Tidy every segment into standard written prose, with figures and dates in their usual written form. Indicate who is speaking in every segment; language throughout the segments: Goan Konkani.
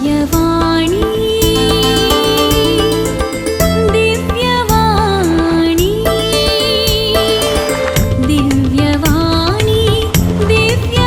Speaker 1: दिव्यवाणी, दिव्यवाणी, दिव्यवाणी, दिव्यवाणी.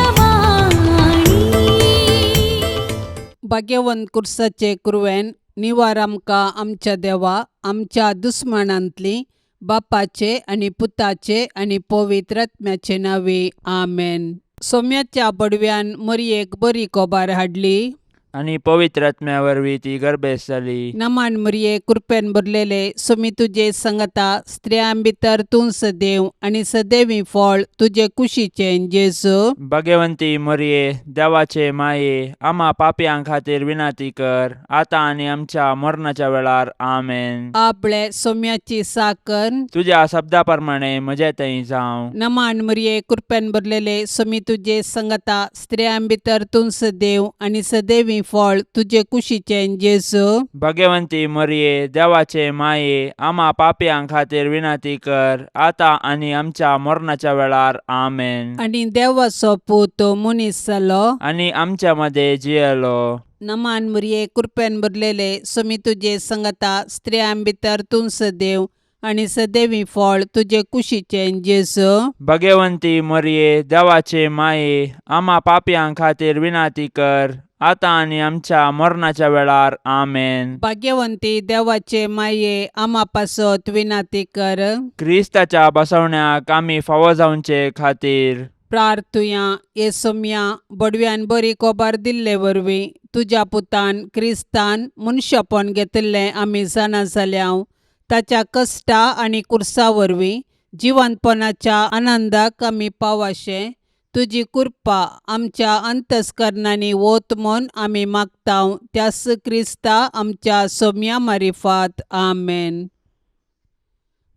Speaker 2: भाग्यवंत कुर्साचे कुरवेन निवार आमकां आमच्या देवा आमच्या दुस्मानांतली बापाचे आनी पुताचे आनी पवित्र आत्म्याचे नांवे आमेन. सोम्याच्या बडव्यान मरयेक बरी कोबार हाडली
Speaker 3: आनी पवित्र आत्म्या वरवीं ती गर्भेस्त जाली.
Speaker 2: नमान मरये, कृपेन भरलेले, सोमी तुजे संगता, स्त्रियां भितर तूं सदैव आनी सदैवी फळ तुजे कुशीचें जेजू.
Speaker 3: भगवंती मरये, देवाचे माये, आमा पापयां खातीर विनंती कर, आतां आनी आमच्या मरणाच्या वेळार. आमेन.
Speaker 2: आपले सोम्याची साकर.
Speaker 3: तुज्या शब्दा प्रमाणे म्हजे थंय जावं.
Speaker 2: नमान मरये, कृपेन भरलेले, सोमी तुजे संगता, स्त्रियां भितर तूं सदैव आनी सदैवी फळ तुजे कुशीचें जेजू.
Speaker 3: भगवंती मरये, देवाचे माये, आमा पापयां खातीर विनंती कर, आतां आनी आमच्या मरणाच्या वेळार. आमेन.
Speaker 2: आनी देवाचो पूत मनीस जालो
Speaker 3: आनी आमच्या मदें जियेलो.
Speaker 2: नमान मरये, कृपेन भरलेले, सोमी तुजे संगता, स्त्रियां भितर तूं सदैव आनी सदैवी फळ तुजे कुशीचें जेजू.
Speaker 3: भगवंती मरये, देवाचे माये, आमा पापयां खातीर विनंती कर, आतां आनी आमच्या मरणाच्या वेळार. आमेन.
Speaker 2: भाग्यवंती देवाचे माये, आमा पासत विनंती कर.
Speaker 3: क्रिस्ताच्या बसवण्याक आमी फावो जावचे खातीर
Speaker 2: प्रार्थुया. हे सोम्या, बडव्यान बरी कोबार दिल्ले वरवीं तुज्या पुतान क्रिस्तान मनशापण घेतिल्लें आमी जाणा जाल्या. ताच्या कश्टा आनी कुर्सा वरवीं जिवंतपणाच्या आनंदाक आमी पावाशें तुजी कृपा आमच्या अंतस्करणांनी वत म्हूण आमी मागता, त्यास क्रिस्ता आमच्या सोम्या मारिफात. आमेन.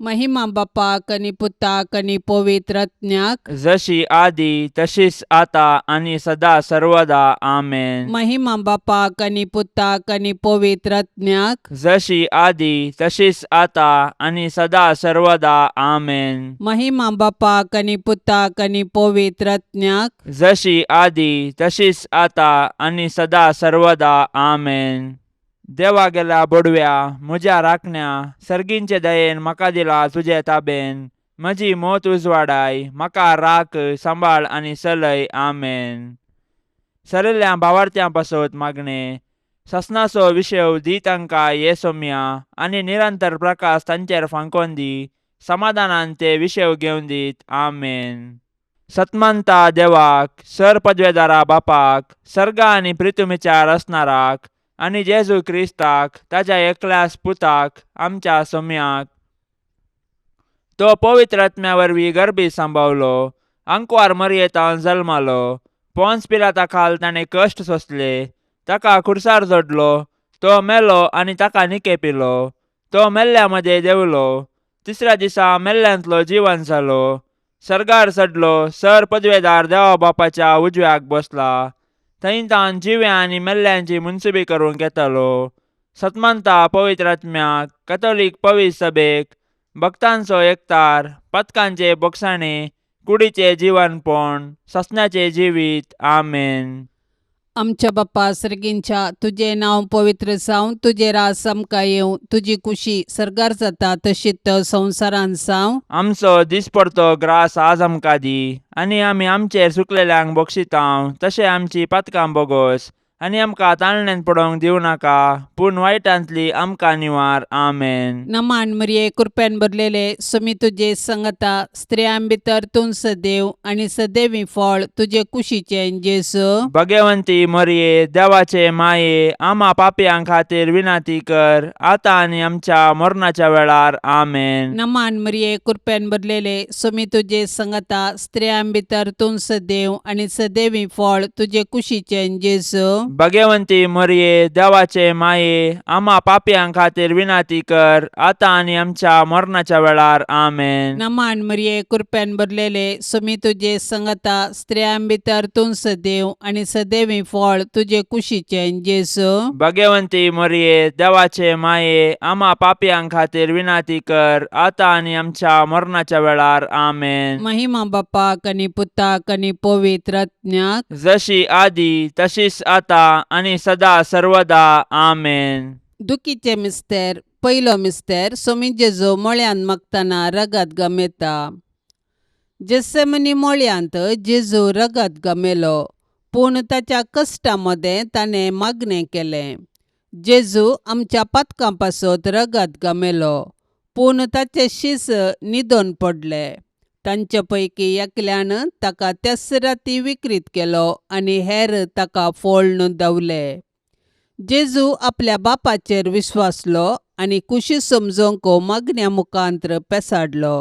Speaker 2: महिमा बापाक आनी पुताक आनी पवित्र आत्म्याक.
Speaker 3: जशी आदी तशीच आता आनी सदा सर्वदा. आमेन.
Speaker 2: महिमा बापाक आनी पुताक आनी पवित्र आत्म्याक.
Speaker 3: जशी आदी तशीच आता आनी सदा सर्वदा. आमेन.
Speaker 2: महिमा बापाक आनी पुताक आनी पवित्र आत्म्याक.
Speaker 3: जशी आदी तशीच आता आनी सदा सर्वदा. आमेन. देवा गेल्या बोडव्या, म्हज्या राखण्या, सर्गींचे दयेन म्हाका दिला तुजे ताबेन. म्हजी मोत उजवाडाय, म्हाका राख, सांबाळ आनी चलय. आमेन. सरिल्ल्या भावार्थ्यां पासत मागणें. ससनाचो विशेव दी तांकां ये सोम्या आनी निरंतर प्रकाश तांचेर फांकोन दी. समाधानान ते विशेव घेवन दीत. आमेन. सतमंता देवाक, सर पदवेदारा बापाक, सर्गा आनी प्रितुमीच्या रचणाराक आनी जेजू क्रिस्ताक ताच्या एकल्याच पुताक, आमच्या सोम्याक, तो पवित्र आत्म्या वरवीं गर्भी सांबावलो, आंकवार मरयेतान जल्मालो, पोन्स पिलाता खाल ताणें कश्ट सोंसले, ताका खुर्सार जोडलो, तो मेलो आनी ताका निकेपिलो, तो मेल्ल्या मदें देंवलो, तिसऱ्या दिसा मेल्ल्यांतलो जिवन जालो, सर्गार चडलो, सर पदवेदार देवा बापाच्या उजव्याक बसला, थंय तावन जिव्या आनी मेल्ल्यांची मुनसुबी करूंक येतालो. सतमंता पवित्र आत्म्याक, कथोलीक पवित्र सभेक, भक्तांचो एकतार, पथकांचे बोगसाणे, कुडीचे जिवनपण, ससण्याचे जिवीत. आमेन.
Speaker 2: आमच्या बाप्पा सर्गींच्या, तुजें नांव पवित्र जावं, तुजें राज आमकां येवं, तुजी कुशी सर्गार जाता तशीच संवसारांत जावं.
Speaker 3: आमचो दिसपडतो ग्रास आज आमकां दी आनी आमी आमचेर चुकलेल्यांक बक्षितांव तशें आमची पातकां बोगोस आनी आमकां ताळण्यांत पडोवंक दिवं नाका, पूण वायटांतली आमकां निवार. आमेन.
Speaker 2: नमान मरिये, कृपेन भरलेले, सुमी तुजे संगता, स्त्रियां भितर तूं सदैव आनी सदैवी फळ तुजे कुशीचें जेजू.
Speaker 3: भगवंती मरिये, देवाचे माये, आमा पापयां खातीर विनंती कर, आतां आनी आमच्या मरणाच्या वेळार. आमेन.
Speaker 2: नमान मरिये, कृपेन भरलेले, सुमी तुजे संगता, स्त्रियां भितर तूं सदैव आनी सदैवी फळ तुजे कुशीचें जेजू.
Speaker 3: भगवंती मरिये, देवाचे माये, आमा पापयां खातीर विनंती कर, आतां आनी आमच्या मरणाच्या वेळार. आमेन.
Speaker 2: नमान मरिये, कृपेन भरलेले, सुमी तुजे संगता, स्त्रियां भितर तूं सदैव आनी सदैवी फळ तुजे कुशीचें जेजू.
Speaker 3: भगवंती मरिये, देवाचे माये, आमा पापयां खातीर विनंती कर, आतां आनी आमच्या मरणाच्या वेळार. आमेन.
Speaker 2: महिमा बापाक आनी पुताक आनी पवित्र आत्म्याक.
Speaker 3: जशी आदी तशीच आता आतां आनी सदा सर्वदा. आमेन.
Speaker 2: दुखीचे मिस्तेर. पयलो मिस्तेर. सोमी जेजू मळ्यांत मागतना रगत गमेता. जेसेमनी मळ्यांत जेजू रगत गमेलो, पूण ताच्या कश्टा मदें ताणें मागणें केलें. जेजू आमच्या पातकां पासत रगत गमेलो, पूण ताचे शीस न्हिदोन पडले. तांचे पैकी एकल्यान ताका त्याच राती विक्रीत केलो आनी हेर ताका फोळ्ण धांवले. जेजू आपल्या बापाचेर विश्वासलो आनी कुशी समजोवंक मागण्या मुखांत्र पेसाडलो.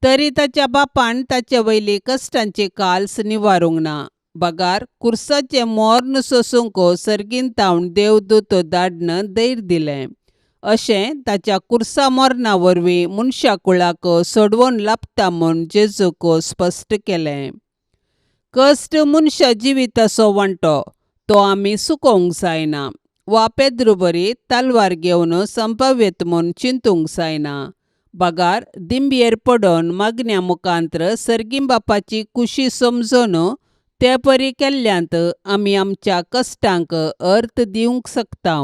Speaker 2: तरी ताच्या बापान ताचे वयली कश्टांची काल्स निवारूंक ना, बगार कुर्साचें मोर्न सोसूंक सर्गीन तावन देवदूत धाडन धैर्य दिलें. अशें ताच्या कुर्सा मरणा वरवीं मनशा कुळाक सोडवण लाबता म्हूण जेजूक स्पश्ट केलें. कश्ट मनशा जिविताचो वांटो, तो आमी चुकोवंक जायना वा पेद्रू बरी तलवार घेवन संपाव्यत म्हूण चिंतूंक जायना, बगार दिंबयेर पडोन मागण्या मुखांत्र सर्गीं बापाची कुशी समजून ते परी केल्ल्यांत आमी आमच्या कश्टांक अर्थ दिवंक शकता.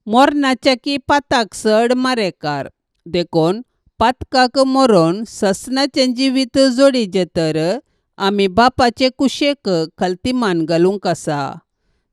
Speaker 2: मरणाच्या की पाताक चड मारेकार, देखून पातकाक मरोन ससनाचें जिवीत जोडीचें तर आमी बापाचे कुशेक खलतीमान घालूंक आसा.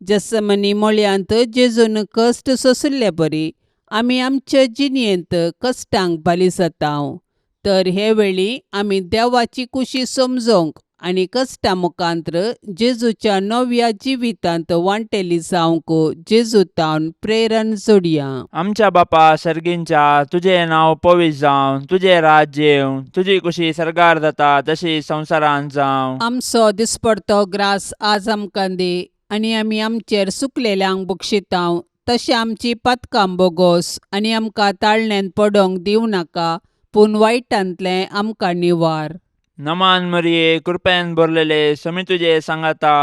Speaker 2: जसमनी मळयांत जेजून कश्ट सोंशिल्ले बरी आमी आमचे जिणेंत कश्टांक बाली जाता. तर हे वेळी आमी देवाची कुशी समजोवंक आनी कश्टा मुखांत्र जेजूच्या नव्या जिवितांत वांटेली जावंक जेजू तावन प्रेरण जोडया.
Speaker 3: आमच्या बापा सर्गींच्या, तुजें नांव पवित्र जावं, तुजें राज्य येवं, तुजी कुशी सर्गार जाता तशी संवसारांत जावं.
Speaker 2: आमचो दिसपडतो ग्रास आज आमकां दी आनी आमी आमचेर सुकलेल्यांक बक्षितांव तशें आमची पातकां बोगोस आनी आमकां ताळण्यांत पडोंक दिवं नाका, पूण वायटांतलें आमकां निवार.
Speaker 3: नमान मरिये, कृपेन भरलेले, समी तुजे सांगाता,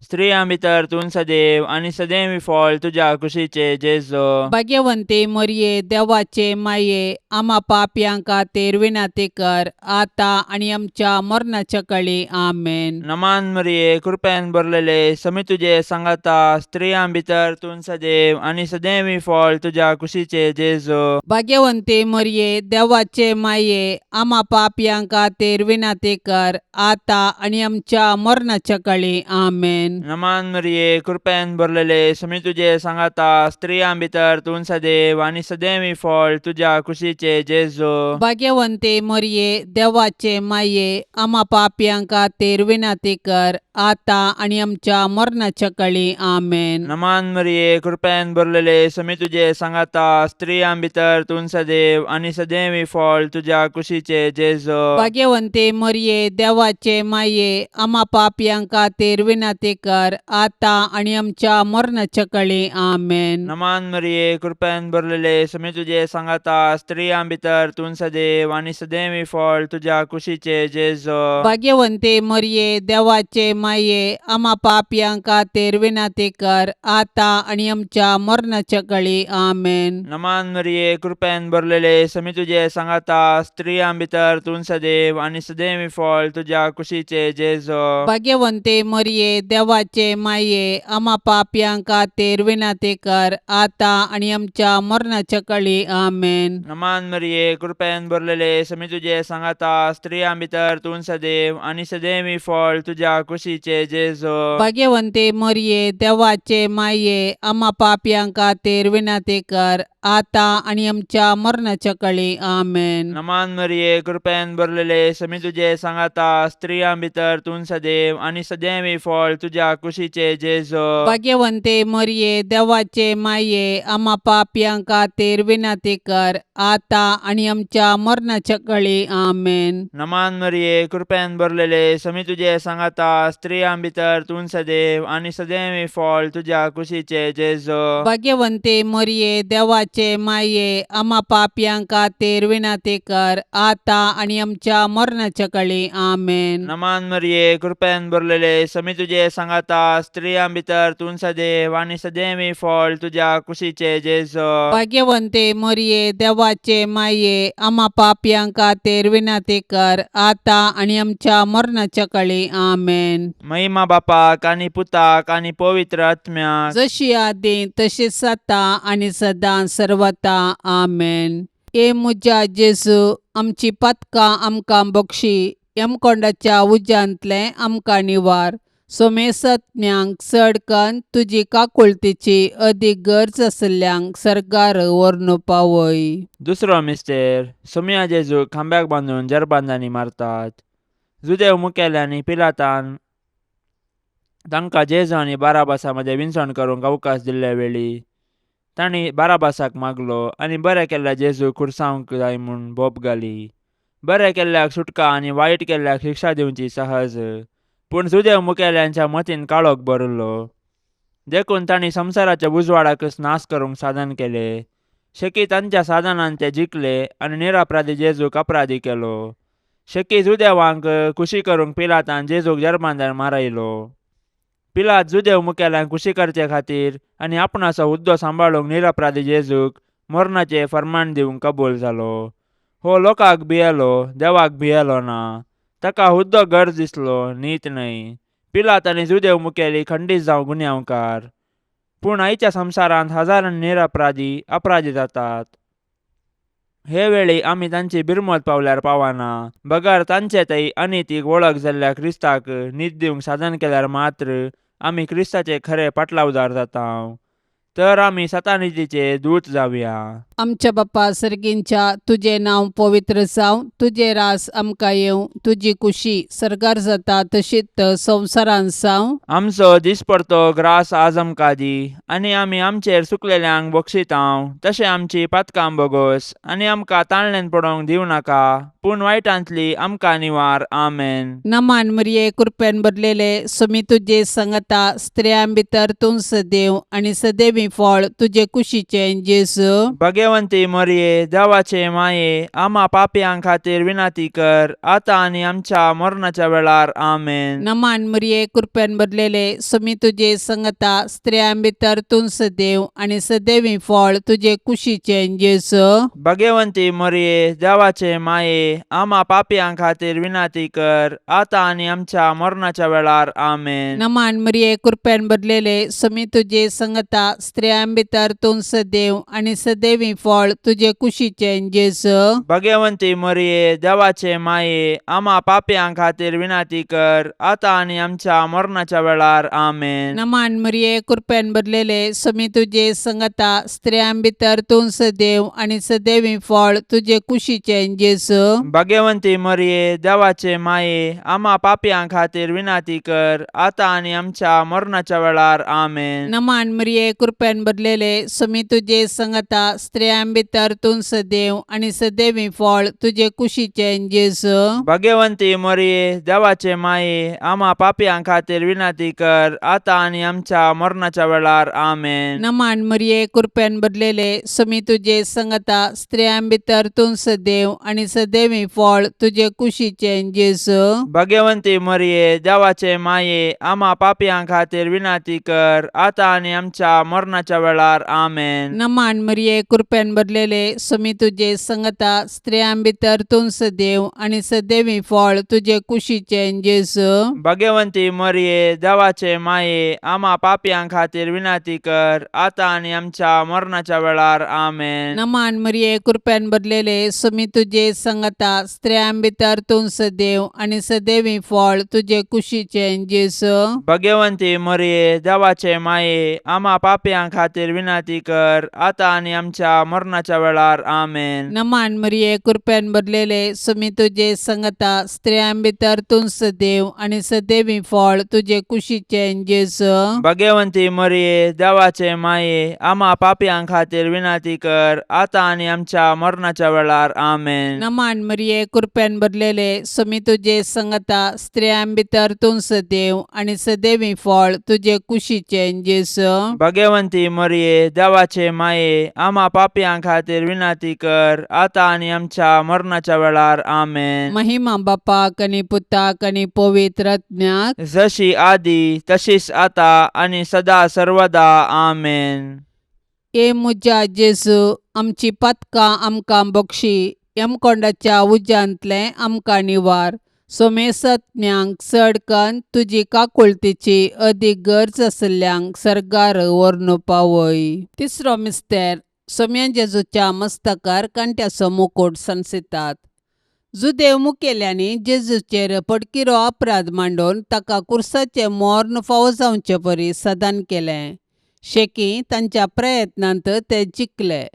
Speaker 3: स्त्रियां भितर तूं सदैव आनी सदैव फळ तुज्या कुशीचे जेजो.
Speaker 2: भाग्यवंती मरिये, देवाचे माये, आमा पापयां खातीर विनंती कर, आतां आनी आमच्या मरणाच्या कळी. आमेन.
Speaker 3: नमान मरिये, कृपेन भरलेले, समी तुजे सांगाता, स्त्रियां भितर तूं सदैव आनी सदैव फळ तुज्या कुशीचे जेजो.
Speaker 2: भाग्यवंती मरिये, देवाचे माये, आमा पापयां खातीर विनंती कर, आतां आनी आमच्या मरणाच्या कळी. आमेन.
Speaker 3: नमान मरिये, कृपेन भरलेले, समी तुजे सांगाता, स्त्रियां भितर तूं सदैव आनी सदैव फळ तुज्या कुशीचे जेजो.
Speaker 2: भाग्यवंती मरिये, देवाचे माये, आमा पापयां खातीर विनंती कर, आतां आनी आमच्या मरणाच्या कळी. आमेन.
Speaker 3: नमान मरिये, कृपेन भरलेले, समी तुजे सांगाता, स्त्रियां भितर तूं सदैव आनी सदैव फळ तुज्या कुशीचे जेजो.
Speaker 2: भाग्यवंती मरिये, देवाचे माये, आमा पापयां खातीर विनंती कर, आतां आनी आमच्या मरणाच्या कळी. आमेन.
Speaker 3: नमान मरिये, कृपेन भरलेले, समी तुजे सांगाता, स्त्रियां भितर तूं सदैव आनी सदैव फळ तुज्या कुशीचे जेजो.
Speaker 2: भाग्यवंती मरिये, देवाचे माये, आमा पापयां खातीर विनंती कर, आतां आनी आमच्या मरणाच्या कळी. आमेन.
Speaker 3: नमान मरिये, कृपेन भरलेले, समी तुजे सांगाता, स्त्रियां भितर तूं सदैव आनी सदैव फळ तुज्या कुशीचे जेजो.
Speaker 2: भाग्यवंती मरिये, देवाचे माये, आमा पापयां खातीर विनंती कर, आतां आनी आमच्या मरणाच्या कळी. आमेन.
Speaker 3: नमान मरिये, कृपेन भरलेले, समी तुजे सांगाता, स्त्रियां भितर तूं सदैव आनी सदैव फळ तुज्या कुशीचे जेजो.
Speaker 2: भाग्यवंती मरिये, देवाचे माये, आमा पापयां खातीर विनंती कर, आतां आनी आमच्या मरणाच्या कळी. आमेन.
Speaker 3: नमान मरिये, कृपेन भरलेले, समी तुजे सांगाता, स्त्रियां भितर तूं सदैव आनी सदैव फळ तुज्या कुशीचे जेजो.
Speaker 2: भाग्यवंती मरिये, देवाचे माये, आमा पापयां खातीर विनंती कर, आतां आनी आमच्या मरणाच्या कळी. आमेन.
Speaker 3: नमान मरिये, कृपेन भरलेले, समी तुजे सांगाता, स्त्रियां भितर तूं सदैव आनी सदैव फळ तुज्या कुशीचे जेजो.
Speaker 2: भाग्यवंती मरिये, देवाचे देवाचे माये आमा पापयां खातीर विनंती कर आतां आनी आमच्या मरणाच्या कळी. आमेन.
Speaker 3: नमान मरिये, कृपेन भरलेले, समी तुजे सांगाता, स्त्रियां भितर तूं सदैव आनी सदैवी फळ तुज्या कुशीचे जेजो.
Speaker 2: भाग्यवंते मोरये, देवाचे माये, आमा पापयां खातीर विनंती कर आतां आनी आमच्या मरणाच्या कळी. आमेन.
Speaker 3: महिमा बापाक आनी पुताक आनी पवित्र आत्म्याक.
Speaker 2: जशी आदी तशीच आतां आनी सदां सर्वता. आमेन. हे म्हज्या जेजू, आमची पातकां आमकां बक्षी, यमकोंडाच्या उज्यांतलें आमकां निवार, सोमेसत्म्यांक चड कन्न तुजी काकुळतीची अदीक गरज आशिल्ल्यांक सर्गार व्हरून पावय.
Speaker 3: दुसरो मिस्तेर. सोमया जेजूक खांब्याक बांदून जरबांदांनी मारतात. जुदेव मुखेल्यांनी पिलातान तांकां जेजू आनी बाराबासा मदें विनसण करूंक अवकाश दिल्ले वेळी तांणी बाराबासाक मागलो आनी बरें केल्ल्या जेजूक खुर्सावंक जाय म्हूण बोब घाली. बरें केल्ल्याक सुटका आनी वायट केल्ल्याक शिक्षा दिवची सहज, पूण जुदेव मुखेल्यांच्या मतीन काळोख भरिल्लो, देखून तांणी संवसाराच्या उजवाडाकच नाश करूंक साधन केलें. शेकी तांच्या साधनान ते जिखले आनी निरपराधी जेजूक अपराधी केलो. शेकी जुदेवांक खुशी करूंक पिलातान जेजूक जर्मांदार मारयलो. पिलात जुदेव मुखेल्यांक खुशी करचे खातीर आनी आपणाचो हुद्दो सांबाळूंक निरपराधी जेजूक मरणाचें फर्मान दिवंक कबूल जालो. हो लोकांक भियेलो, देवाक भियेलो ना. ताका हुद्दो गरज दिसलो, नीत न्हय. पिलात आनी जुदेव मुखेली खंडीत जावं गुन्यांवकार, पूण आयच्या संवसारांत हजारांनी निरपराधी अपराधी जातात. हे वेळी आमी तांची बिरमत पावल्यार पावना, बगर तांचे थंय अनितीक वळख जाल्ल्या क्रिस्ताक नीत दिवंक साधन केल्यार मात्र आमी क्रिस्ताचे खरे पाटलावदार जाता. तर आमी सतानितीचे दूत जावया.
Speaker 2: आमच्या बाप्पा सर्गींच्या, तुजें नांव पवित्र जावं, तुजें रास आमकां येवं, तुजी कुशी सर्गार जाता तशीच संवसारांत जावं.
Speaker 3: आमचो दिसपडतो ग्रास आज आमकां दी, आनी आमी आमचेर चुकलेल्यांक बक्षितांव तशें आमची पातकां बोगोस, आनी आमकां ताळणेन पडोवंक दिवं नाका, पूण वायटांतली आमकां निवार. आमेन.
Speaker 2: नमान मरिये, कृपेन भरलेले, सुमी तुजे संगता, स्त्रियां भितर तूं सदैव आनी सदैवी फळ तुजे कुशीचें जेजू.
Speaker 3: भगवंती मरिये, देवाचे माये, आमा पापयां खातीर विनंती कर आतां आनी आमच्या मरणाच्या वेळार. आमेन.
Speaker 2: नमान मरिये, कृपेन भरलेले, सुमी तुजे संगता, स्त्रियां भितर तूं सदैव आनी सदैवी फळ तुजे कुशीचें जेजू.
Speaker 3: भगवंती मरिये, देवाचे माये, आमा पापयां खातीर विनंती कर आतां आनी आमच्या मरणाच्या वेळार. आमेन.
Speaker 2: नमान मरिये, कृपेन भरलेले, सुमी तुजे संगता, स्त्रियां भितर तूं सदैव आनी सदैवी फळ तुजे कुशीचें जेजू.
Speaker 3: भगवंती मरिये, देवाचे माये, आमा पापयां खातीर विनंती कर आतां आनी आमच्या मरणाच्या वेळार. आमेन.
Speaker 2: नमान मरिये, कृपेन भरलेले, सुमी तुजे संगता, स्त्रियां भितर तूं सदैव आनी सदैवी फळ तुजे कुशीचें जेजू.
Speaker 3: भगवंती मरिये, देवाचे माये, आमा पापयां खातीर विनंती कर आतां आनी आमच्या मरणाच्या वेळार. आमेन.
Speaker 2: नमान मरिये, कृपेन भरलेले, सुमी तुजे संगता, स्त्रियां भितर तूं सदैव आनी सदैवी फळ तुजे कुशीचें जेजू.
Speaker 3: भगवंती मरिये, देवाचे माये, आमा पापयां खातीर विनंती कर आतां आनी आमच्या मरणाच्या वेळार. आमेन.
Speaker 2: नमान मरिये, कृपेन भरलेले, सुमी तुजे संगता, स्त्रियां भितर तूं सदैव आनी सदैवी फळ तुजे कुशीचें जेजू.
Speaker 3: भगवंती मरिये, देवाचे माये, आमा पापयां खातीर विनंती कर आतां आनी आमच्या मरणाच्या वेळार. आमेन.
Speaker 2: नमान मरिये, कृपेन भरलेले, सुमी तुजे संगता, स्त्रियां भितर तूं सदैव आनी सदैवी फळ तुजे कुशीचें जेजू.
Speaker 3: भगवंती मरिये, देवाचे माये, आमा पापयां खातीर विनंती कर आतां आनी आमच्या मरणाच्या वेळार. आमेन.
Speaker 2: नमान मरिये, कृपेन भरलेले, सुमी तुजे संगता, स्त्रियां भितर तूं सदैव आनी सदैवी फळ तुजे कुशीचें जेजू.
Speaker 3: भगवंती मरिये, देवाचे माये, आमा पापयां खातीर विनंती कर आतां आनी आमच्या मरणाच्या वेळार. आमेन.
Speaker 2: नमान मरिये, कृपेन भरलेले, सुमी तुजे संगता, स्त्रियां भितर तूं सदैव आनी सदैवी फळ तुजे कुशीचें जेजू.
Speaker 3: भगवंती मरिये, देवाचे माये, आमा पापयां खातीर विनंती कर आतां आनी आमच्या मरणाच्या वेळार. आमेन.
Speaker 2: नमान मरिये, कृपेन भरलेले, सुमी तुजे संगता, स्त्रियां भितर तूं सदैव आनी सदैवी फळ तुजे कुशीचें जेजू.
Speaker 3: भगवंती भाग्यवंती मरिये देवाचे माये आमा पापयां खातीर विनंती कर आतां आनी आमच्या मरणाच्या वेळार. आमेन.
Speaker 2: महिमा बापाक आनी पुताक आनी पवित्र आत्म्याक.
Speaker 3: जशी आदी तशीच आता आनी सदा सर्वदा. आमेन.
Speaker 2: ए म्हज्या जेजू, आमची पातकां आमकां बक्षी, यमकोंडाच्या उज्यांतलें आमकां निवार, सोमेसत्म्यांक चड कन्न तुजी काकुळतीची अदीक गरज आशिल्ल्यांक सर्गार व्हरून पावय. तिसरो मिस्तेर. सोम्या जेजूच्या मस्तकार कांट्याचो मुकूट सांसितात. जुदेव मुखेल्यांनी जेजूचेर पडकिरो अपराध मांडून ताका कुर्साचें मर्ण फावो जावचे परी सदान केलें. शेकी तांच्या प्रयत्नांत ते जिखले,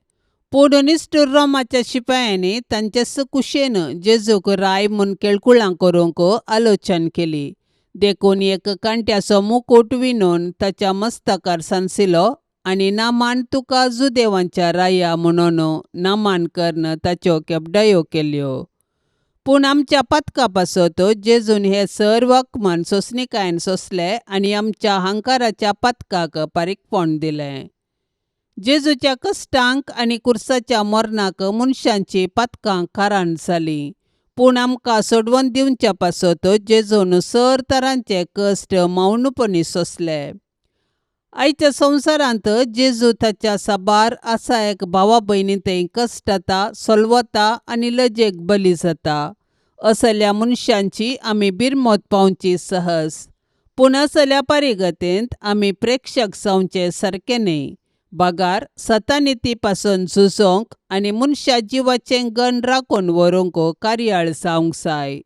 Speaker 2: पूण निश्ठूर रोमाच्या शिपायांनी तांचे कुशेन जेजूक राय म्हूण केळकुळां करूंक आलोचन केली. देखून एक कांट्याचो मुकूट विणून ताच्या मस्तकार सांसिलो आनी नामान तुका जुदेवांच्या राया म्हणून नामान करून ताच्यो केपडायो केल्यो. पूण आमच्या पातका पासत जेजून हे सर्व अपमान सोंसणीकायेन सोंसले आनी आमच्या हंकाराच्या पातकाक पारीकपण दिलें. जेजूच्या कश्टांक आनी कुर्साच्या मरणाक मनशांची पातकां कारण जालीं, पूण आमकां सोडवून दिवच्या पासत जेजून सर तरांचे कश्ट मौनपणी सोंसले. आयच्या संवसारांत जेजू ताच्या साबार आसा एक भावा भयणी थंय कश्टता, सोलवता आनी लजेक बली जाता. असल्या मनशांची आमी बिरमत पावची सहज, पूण असल्या परिगतेंत आमी प्रेक्षक जावचे सारकें न्हय, बगार सतानिती पासून झुजोंक आनी मनशा जिवाचें गण राखून व्हरूंक कार्याळ जावंक जाय.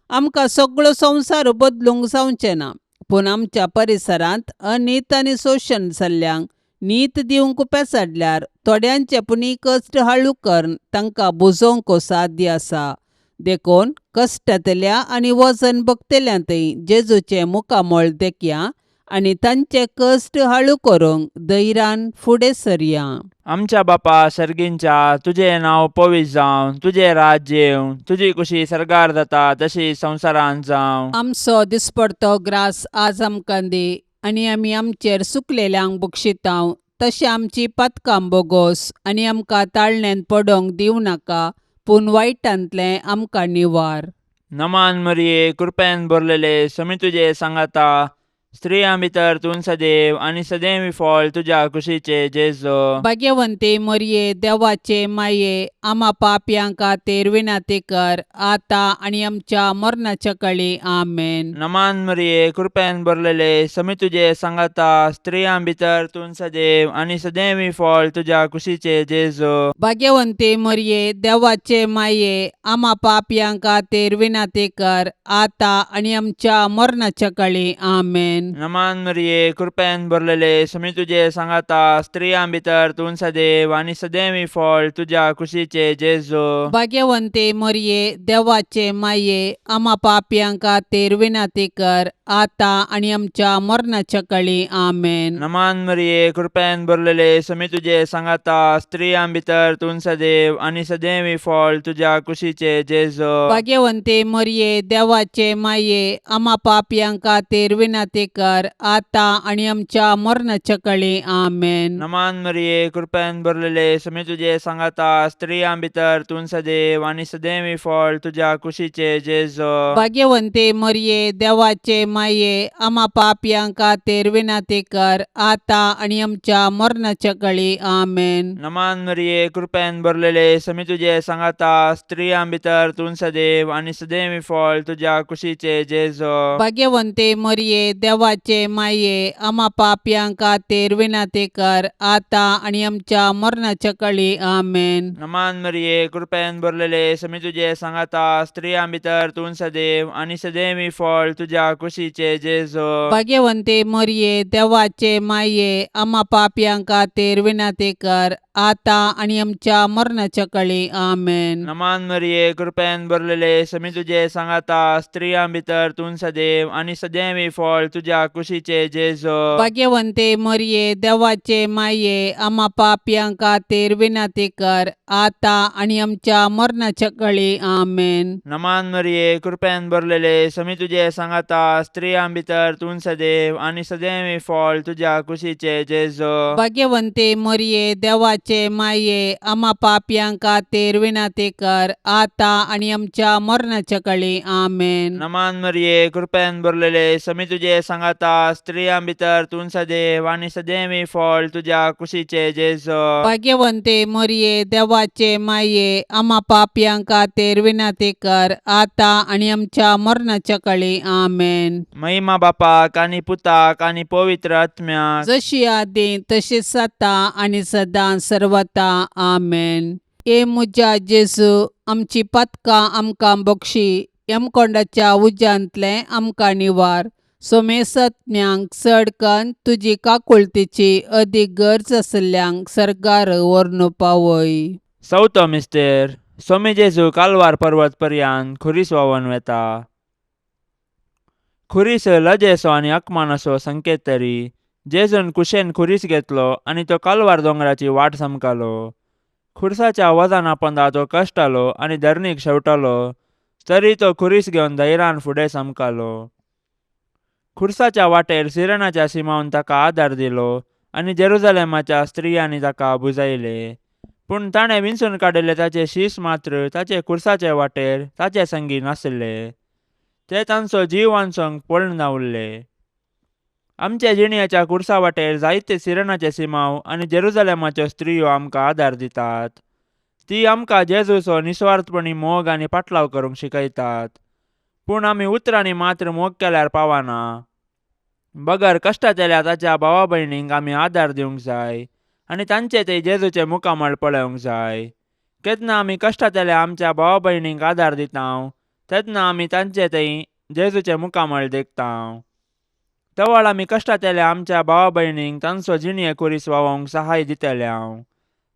Speaker 2: आमकां सगळो संवसार बदलूंक जावचें ना, पूण आमच्या परिसरांत अनीत आनी शोशण जाल्ल्यांक नीत दिवंक पेसाडल्यार थोड्यांचे पुणी कश्ट हाळू करून तांकां बुजोवंक साध्य आसा. देखून कश्टांतल्या आनी वजन भोगतल्या थंय जेजूचें मुखामळ देखया आनी तांचे कश्ट हाळू करूंक धैर्यान फुडें सरया.
Speaker 3: आमच्या बापा सर्गींच्या, तुजें नांव पवित्र जावं, तुजें राज्य येवं, तुजी कुशी सर्गार जाता तशी संवसारांत जावं.
Speaker 2: आमचो दिसपडतो ग्रास आज आमकां दी आनी आमी आमचेर सुकलेल्यांक बक्षितांव तशें आमची पातकां बोगोस आनी आमकां ताळण्यांत पडोंक दिवं नाका, पूण वायटांतलें आमकां निवार.
Speaker 3: नमान मरिये, कृपेन भरलेले, समी तुजे सांगाता, स्त्रियां भितर तूं सदैव आनी सदैव फळ तुज्या कुशीचे जेजो.
Speaker 2: भाग्यवंती मरिये, देवाचे माये, आमा पापयां खातीर विनंती कर आतां आनी आमच्या मरणाच्या कळी. आमेन.
Speaker 3: नमान मरिये, कृपेन भरलेले, समी तुजे सांगाता, स्त्रियां भितर तूं सदैव आनी सदैव फळ तुज्या कुशीचे जेजो.
Speaker 2: भाग्यवंती मरिये, देवाचे माये, आमा पापयां खातीर विनंती कर आतां आनी आमच्या मरणाच्या कळी. आमेन.
Speaker 3: नमान मरिये, कृपेन भरलेले, समी तुजे सांगाता, स्त्रियां भितर तूं सदैव आनी सदैव फळ तुज्या कुशीचे जेजो.
Speaker 2: भाग्यवंती मरिये, देवाचे माये, आमा पापयां खातीर विनंती कर आतां आनी आमच्या मरणाच्या कळी. आमेन.
Speaker 3: नमान मरिये, कृपेन भरलेले, समी तुजे सांगाता, स्त्रियां भितर तूं सदैव आनी सदैव फळ तुज्या कुशीचे जेजो.
Speaker 2: भाग्यवंती मरिये, देवाचे माये, आमा पापयां खातीर विनंती कर आतां आनी आमच्या मरणाच्या कळी. आमेन.
Speaker 3: नमान मरिये, कृपेन भरलेले, समी तुजे सांगाता, स्त्रियां भितर तूं सदैव आनी सदैव फळ तुज्या कुशीचे जेजो.
Speaker 2: भाग्यवंती मरिये, देवाचे माये, आमा पापयां खातीर विनंती कर आतां आनी आमच्या मरणाच्या कळी. आमेन.
Speaker 3: नमान मरिये, कृपेन भरलेले, समी तुजे सांगाता, स्त्रियां भितर तूं सदैव आनी सदैव फळ तुज्या कुशीचे जेजो.
Speaker 2: भाग्यवंती मरिये, देवाचे माये, आमा पापयां खातीर विनंती कर आतां आनी आमच्या मरणाच्या कळी. आमेन.
Speaker 3: नमान मरिये, कृपेन भरलेले, समी तुजे सांगाता, स्त्रियां भितर तूं सदैव आनी सदैव फळ तुज्या कुशीचे जेजो.
Speaker 2: भाग्यवंती मरिये, देवाचे माये, आमा पापयां खातीर विनंती कर आतां आनी आमच्या मरणाच्या कळी. आमेन.
Speaker 3: नमान मरिये, कृपेन भरलेले, समी तुजे सांगाता, स्त्रियां भितर तूं सदैव आनी सदैव फळ तुज्या तुज्या कुशीचे जेजो.
Speaker 2: भाग्यवंते मरये, देवाचे माये, आमा पापयां खातीर विनंती कर, आतां आनी आमच्या मरणाच्या कळी. आमेन.
Speaker 3: नमान मरिये, कृपेन भरलेले, समी तुजे सांगाता, स्त्रियां भितर तूं सदैव आनी सदैव फळ तुज्या कुशीचे जेजो.
Speaker 2: भाग्यवंते मरये, देवाचे माये, आमा पापयां खातीर विनंती कर, आतां आनी आमच्या मरणाच्या कळी. आमेन.
Speaker 3: नमान मरिये, कृपेन भरलेले, समी तुजे सांगाता, स्त्रियां भितर तूं सदैव आनी सदैव फळ तुज्या कुशीचे जेजो.
Speaker 2: भाग्यवंते मरये, देवाचे माये, आमा पापयां खातीर विनंती कर, आतां आनी आमच्या मरणाच्या कळी. आमेन.
Speaker 3: महिमा बापाक आनी पुताक आनी पवित्र आत्म्याक.
Speaker 2: जशी आदी तशीच आतां आनी सदां सर्वता. आमेन. ए म्हज्या जेजू, आमची पातकां आमकां बक्षी, यमकोंडाच्या उज्यांतलें आमकां निवार, सोमेसत्म्यांक चड कन्न तुजी काकुळतीची अदीक गरज आशिल्ल्यांक सर्गार व्हरून पावय.
Speaker 3: चवथो मिस्तेर. सोमी जेजू कालवार पर्वत पर्यान खुरीस व्हांवन वेता. खुरीस लजेचो आनी अकमानाचो संकेत तरी जेजून कुशेन खुरीस घेतलो आनी तो कालवार दोंगराची वाट समकालो. खुरसाच्या वजना पोंदा तो कश्टालो आनी धरणीक शेवटालो, तरी तो खुरीस घेवन धैर्यान फुडें समकालो. खुरसाच्या वाटेर सिरणाच्या सिमावन ताका आदार दिलो आनी जेरुजलेमाच्या स्त्रियांनी ताका बुजायले. पूण ताणें विंचून काडिल्ले ताचे शीस मात्र ताचे खुरसाचे वाटेर ताचे संगी नासले. ते तांचो जीव वांचोवंक पळून उरले. आमच्या जिणयाच्या खुरसा वाटेर जायते सिरणाचे सिमाव आनी जेरुजलेमाच्यो स्त्रियो आमकां आदार दितात. ती आमकां जेजूचो निस्वार्थपणी मोग आनी पाटलाव करूंक शिकयतात. पूण आमी उतरांनी मात्र मोग केल्यार पावना, बगर कश्टांतल्या ताच्या भावा भयणींक आमी आदार दिवंक जाय आनी तांचे ते जेजूचे मुखामळ पळोवंक जाय. केन्ना आमी कश्टांतल्या आमच्या भावा भयणींक आदार दिता तेन्ना आमी तांचे थंय जेजूचे मुखामळ देखता. तवळ आमी कश्टांतल्या आमच्या भावा भयणींक तांचो जिणये खुरीस व्हांवोवंक सहाय दितले.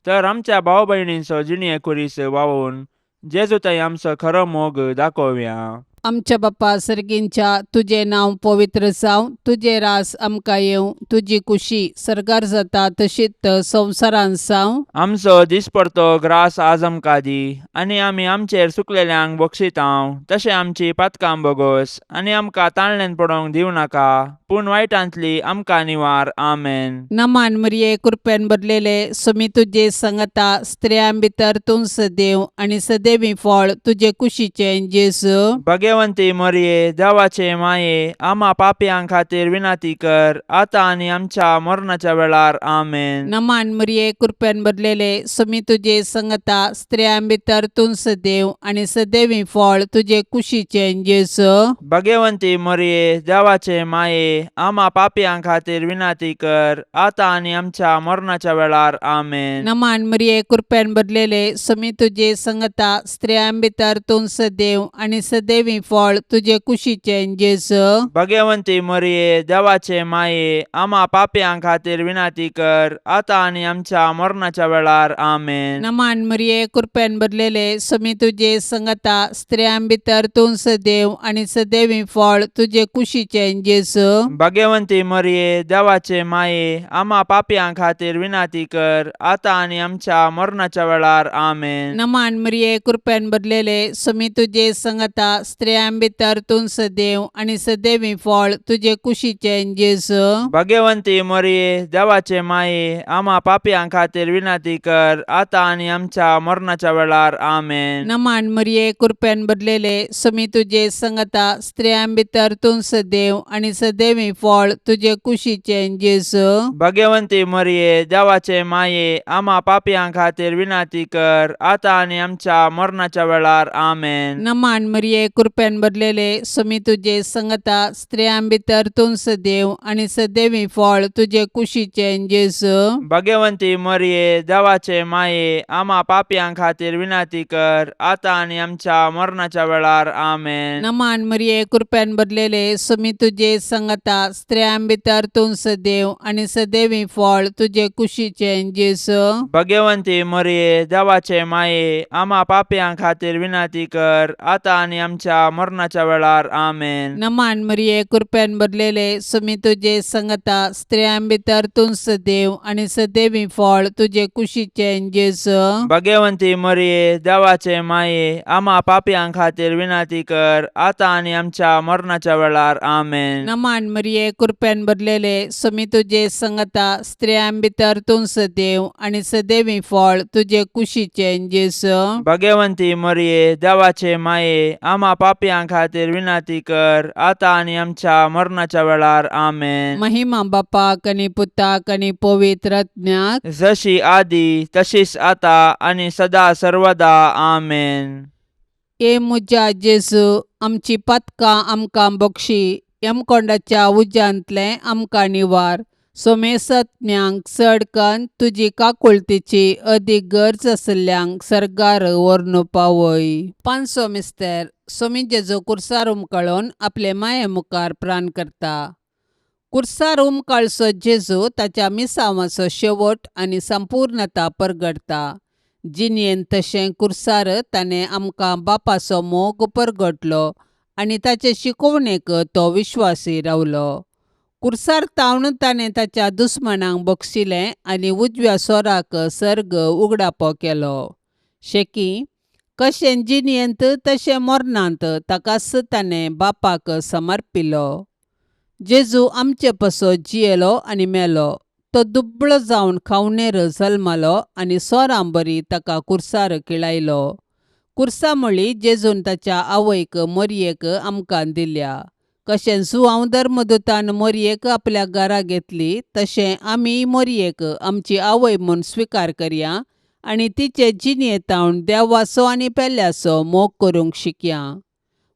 Speaker 3: तर आमच्या भाव भयणींचो जिणये खुरीस व्हांवोवन जेजू थंय आमचो खरो मोग दाखोवया.
Speaker 2: आमच्या बाप्पा सर्गींच्या, तुजें नांव पवित्र जावं, तुजें रास आमकां येवं, तुजी कुशी सर्गार जाता तशीच संवसारांत जावं.
Speaker 3: आमचो दिसपडतो ग्रास आज आमकां दी आनी आमी आमचेर सुकलेल्यांक बक्षितांव तशें आमची पातकां बोगोस आनी आमकां ताळण्यान पडोवंक दिवं नाका, पूण वायटांतली आमकां निवार. आमेन.
Speaker 2: नमान मरिये, कृपेन भरलेले, सुमी तुजे संगता, स्त्रियां भितर तूं सदैव आनी सदैवी फळ तुजे कुशीचें जेजू.
Speaker 3: भगवंती मरिये, देवाचे माये, आमा पापयां खातीर विनंती कर, आतां आनी आमच्या मरणाच्या वेळार. आमेन.
Speaker 2: नमान मरिये, कृपेन भरलेले, सुमी तुजे संगता, स्त्रियां भितर तूं सदैव आनी सदैवी फळ तुजे कुशीचें जेजू.
Speaker 3: भगवंती मरिये, देवाचे माये, आमा पापयां खातीर विनंती कर, आतां आनी आमच्या मरणाच्या वेळार. आमेन.
Speaker 2: नमान मरिये, कृपेन भरलेले, सुमी तुजे संगता, स्त्रियां भितर तूं सदैव आनी सदैवी फळ तुजे कुशीचें जेजू.
Speaker 3: भगवंती मरिये, देवाचे माये, आमा पापयां खातीर विनंती कर, आतां आनी आमच्या मरणाच्या वेळार. आमेन.
Speaker 2: नमान मरिये, कृपेन भरलेले, सुमी तुजे संगता, स्त्रियां भितर तूं सदैव आनी सदैवी फळ तुजे कुशीचें जेजू.
Speaker 3: भगवंती मरिये, देवाचे माये, आमा पापयां खातीर विनंती कर, आतां आनी आमच्या मरणाच्या वेळार. आमेन.
Speaker 2: नमान मरिये, कृपेन भरलेले, सुमी तुजे संगता, स्त्रियां भितर तूं सदैव आनी सदैवी फळ तुजे कुशीचें जेजू.
Speaker 3: भगवंती मरिये, देवाचे माये, आमा पापयां खातीर विनंती कर, आतां आनी आमच्या मरणाच्या वेळार. आमेन.
Speaker 2: नमान मरिये, कृपेन भरलेले, सुमी तुजे संगता, स्त्रियां भितर तूं सदैव आनी सदैवी फळ तुजे कुशीचें जेजू.
Speaker 3: भगवंती मरिये, देवाचे माये, आमा पापयां खातीर विनंती कर, आतां आनी आमच्या मरणाच्या वेळार. आमेन.
Speaker 2: नमान मरिये, कृपेन भरलेले, सुमी तुजे संगता, स्त्रियां भितर तूं सदैव आनी सदैवी फळ तुजे कुशीचें जेजू.
Speaker 3: भगवंती मरिये, देवाचे माये, आमा पापयां खातीर विनंती कर, आतां आनी आमच्या मरणाच्या वेळार. आमेन.
Speaker 2: नमान मरिये, कृपेन भरलेले, सुमी तुजे संगता, स्त्रियां भितर तूं सदैव आनी सदैवी फळ तुजे कुशीचें जेजू.
Speaker 3: भगवंती मरिये, देवाचे माये, आमा पापयां खातीर विनंती कर, आतां आनी आमच्या आमच्या मरणाच्या वेळार. आमेन.
Speaker 2: नमान मरिये, कृपेन भरलेले, सुमी तुजे संगता, स्त्रियां भितर तूं सदैव आनी सदैवी फळ तुजे कुशीचें जेजू.
Speaker 3: भगवंती मरिये, देवाचे माये, आमा पापयां खातीर विनंती कर, आतां आनी आमच्या मरणाच्या वेळार. आमेन.
Speaker 2: नमान मरिये, कृपेन भरलेले, सुमी तुजे संगता, स्त्रियां भितर तूं सदैव आनी सदैवी फळ तुजे कुशीचें जेजू.
Speaker 3: भगवंती मरिये, देवाचे माये, आमा पापयां खातीर विनंती कर, आतां आनी आमच्या मरणाच्या वेळार. आमेन.
Speaker 2: महिमा बापाक आनी पुताक आनी पवित्र आत्म्याक.
Speaker 3: जशी आदी तशीच आता आनी सदा सर्वदा. आमेन.
Speaker 2: ए म्हज्या जेजू, आमची पातकां आमकां बक्षी, यमकोंडाच्या उज्यांतलें आमकां निवार, सोमेसत्म्यांक चड कन्न तुजी काकुळतीची अदीक गरज आशिल्ल्यांक सर्गार व्हरून पावय. पांचसो मिस्तर. सोमी जेजू कुर्सार उमकळून आपले माये मुखार प्राण करता. कुर्सार उमकाळचो जेजू ताच्या मिसांवाचो शेवट आनी संपूर्णता परगटता. जिणेंत तशें कुर्सार ताणें आमकां बापाचो मोग परगटलो आनी ताचे शिकोवणेक तो विश्वासी रावलो. कुर्सार तावन ताणें ताच्या दुस्मानांक बक्षिलें आनी उजव्या सोराक सर्ग उगडापो केलो. शेकी कशें जिणेंत तशें मरणांत ताकाच ताणें बापाक समर्पिलो. जेजू आमचे पासत जियेलो आनी मेलो. तो दुबळो जावन खावणेर जल्मलो आनी सोरां बरी ताका कुर्सार किळायलो. कुर्सा म्हळी जेजून ताच्या आवयक मोरयेक आमकां दिल्या. कशें जुआंव धर्मदूतान मोरयेक आपल्या घरा घेतली तशें आमी मोरयेक आमची आवय म्हूण स्विकार करया आनी तिचे जिणेंत देवाचो आनी पेल्याचो मोग करूंक शिकया.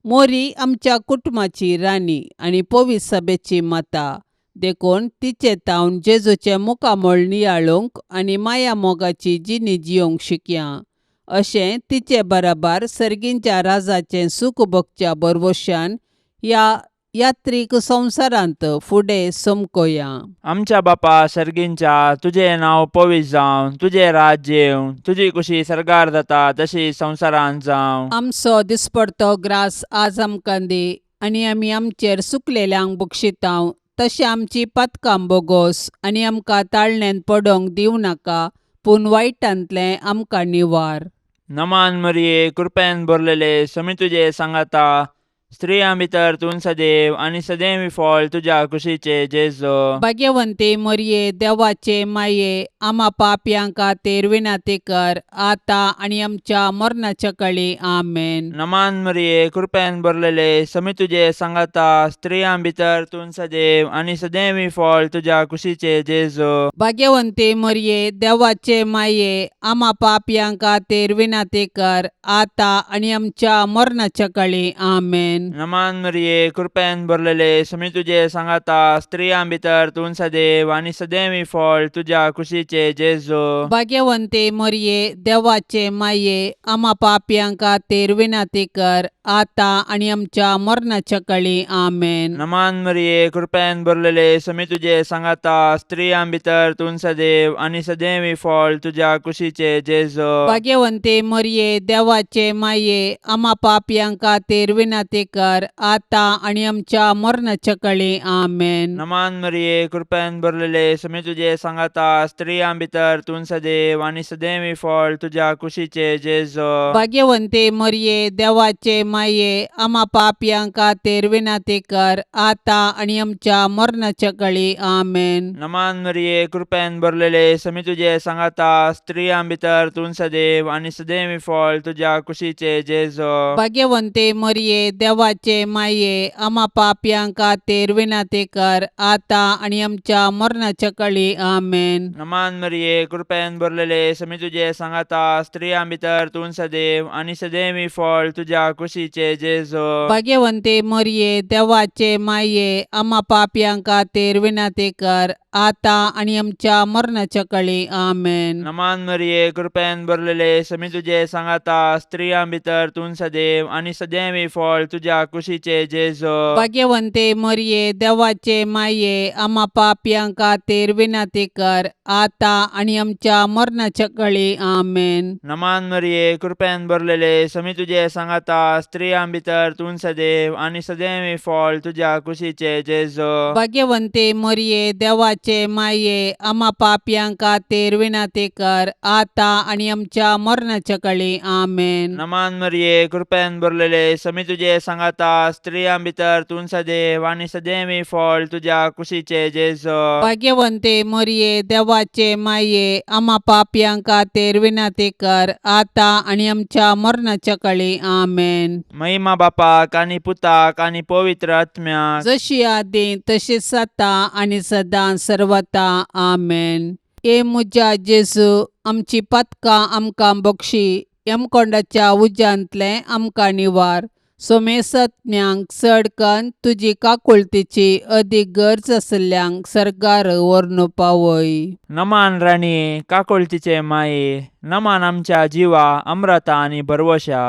Speaker 2: मोरी आमच्या कुटुंबाची राणी आनी पवित्र सभेची माता, देखून तिचे तावन जेजूचें मुखामळ नियाळूंक आनी माया मोगाची जिणी जियोंक शिकया. अशें तिचे बराबर सर्गींच्या राजाचें सूख भोगच्या भरवशान ह्या यात्रीक संवसारांत फुडें समकोया.
Speaker 3: आमच्या बापा सर्गींच्या, तुजें नांव पवित्र जावं, तुजें राज्य येवं, तुजी कुशी सर्गार जाता तशी संवसारांत जावं.
Speaker 2: आमचो दिसपडतो ग्रास आज आमकां दी आनी आमी आमचेर सुकलेल्यांक बक्षितांव तशें आमची पातकां बोगोस आनी आमकां ताळण्यांत पडोंक दिवं नाका, पूण वायटांतलें आमकां निवार.
Speaker 3: नमान मरिये, कृपेन भरलेले, समी तुजे सांगाता, स्त्रियां भितर तूं सदैव आनी सदैव फळ तुज्या कुशीचे जेजू.
Speaker 2: भाग्यवंती मरिये, देवाचे माये, आमा पापयां खातीर विनंती कर, आतां आनी आमच्या मरणाच्या कळी. आमेन.
Speaker 3: नमान मरिये, कृपेन भरलेले, समी तुजे सांगाता, स्त्रियां भितर तूं सदैव आनी सदैव फळ तुज्या कुशीचे जेजू.
Speaker 2: भाग्यवंती मरिये, देवाचे माये, आमा पापयां खातीर विनंती कर, आतां आनी आमच्या मरणाच्या कळी. आमेन.
Speaker 3: नमान मरिये, कृपेन भरलेले, समी तुजे सांगाता, स्त्रियां भितर तूं सदैव आनी सदैव फळ तुज्या कुशीचे जेजू.
Speaker 2: भाग्यवंती मरिये, देवाचे माये, आमा पापयां खातीर विनंती कर, आतां आनी आमच्या मरणाच्या कळी. आमेन.
Speaker 3: नमान मरिये, कृपेन भरलेले, समी तुजे सांगाता, स्त्रियां भितर तूं सदैव आनी सदैव फळ तुज्या कुशीचे जेजू.
Speaker 2: भाग्यवंती मरिये, देवाचे माये, आमा पापयां खातीर विनंती कर, आतां आनी आमच्या मरणाच्या कळी. आमेन.
Speaker 3: नमान मरिये, कृपेन भरलेले, समी तुजे सांगाता, स्त्रियां भितर तूं सदैव आनी सदैव फळ तुज्या कुशीचे जेजू.
Speaker 2: भाग्यवंती मरिये, देवाचे माये, आमा पापयां खातीर विनंती कर, आतां आनी आमच्या मरणाच्या कळी. आमेन.
Speaker 3: नमान मरिये, कृपेन भरलेले, समी तुजे सांगाता, स्त्रियां भितर तूं सदैव आनी सदैव फळ तुज्या कुशीचे जेजू.
Speaker 2: भाग्यवंती मरिये, देवाचे माये, आमा पापयां खातीर विनंती कर, आतां आनी आमच्या मरणाच्या कळी. आमेन.
Speaker 3: नमान मरिये, कृपेन भरलेले, समी तुजे सांगाता, स्त्रियां भितर तूं सदैव आनी सदैव फळ तुज्या कुशीचे जेजू.
Speaker 2: भाग्यवंती मरिये, देवाचे माये, आमा पापयां खातीर विनंती कर, आतां आनी आमच्या मरणाच्या कळी. आमेन.
Speaker 3: नमान मरिये, कृपेन भरलेले, समी तुजे सांगाता, स्त्रियां भितर तूं सदैव आनी सदैव फळ तुज्या तुज्या कुशीचे जेजो.
Speaker 2: भाग्यवंते मरये, देवाचे माये, आमा पापयां खातीर विनंती कर, आतां आनी आमच्या मरणाच्या कळी. आमेन.
Speaker 3: नमान मरिये, कृपेन भरलेले, समी तुजे सांगाता, स्त्रियां भितर तूं सदैव आनी सदैव फळ तुज्या कुशीचे जेजो.
Speaker 2: भाग्यवंते मरये, देवाचे माये, आमा पापयां खातीर विनंती कर, आतां आनी आमच्या मरणाच्या कळी. आमेन.
Speaker 3: नमान मरिये, कृपेन भरलेले, समी तुजे सांगाता, स्त्रियां भितर तूं सदैव आनी सदैव फळ तुज्या कुशीचे जेजो.
Speaker 2: भाग्यवंते मरये, देवाचे माये, आमा पापयां खातीर विनंती कर, आतां आनी आमच्या मरणाच्या कळी. आमेन.
Speaker 3: महिमा बापाक आनी पुताक आनी पवित्र आत्म्याक.
Speaker 2: जशी आदी तशीच आतां आनी सदां सर्वता. आमेन. ए म्हज्या जेजू, आमची पातकां आमकां बक्षी, यमकोंडाच्या उज्यांतलें आमकां निवार, सोमेसत्म्यांक चड कन्न तुजी काकुळतीची अदीक गरज आशिल्ल्यांक सर्गार व्हरून पावय.
Speaker 3: नमान राणये, काकुळतीचे माये, नमान आमच्या जिवा अम्रता आनी भरवशा,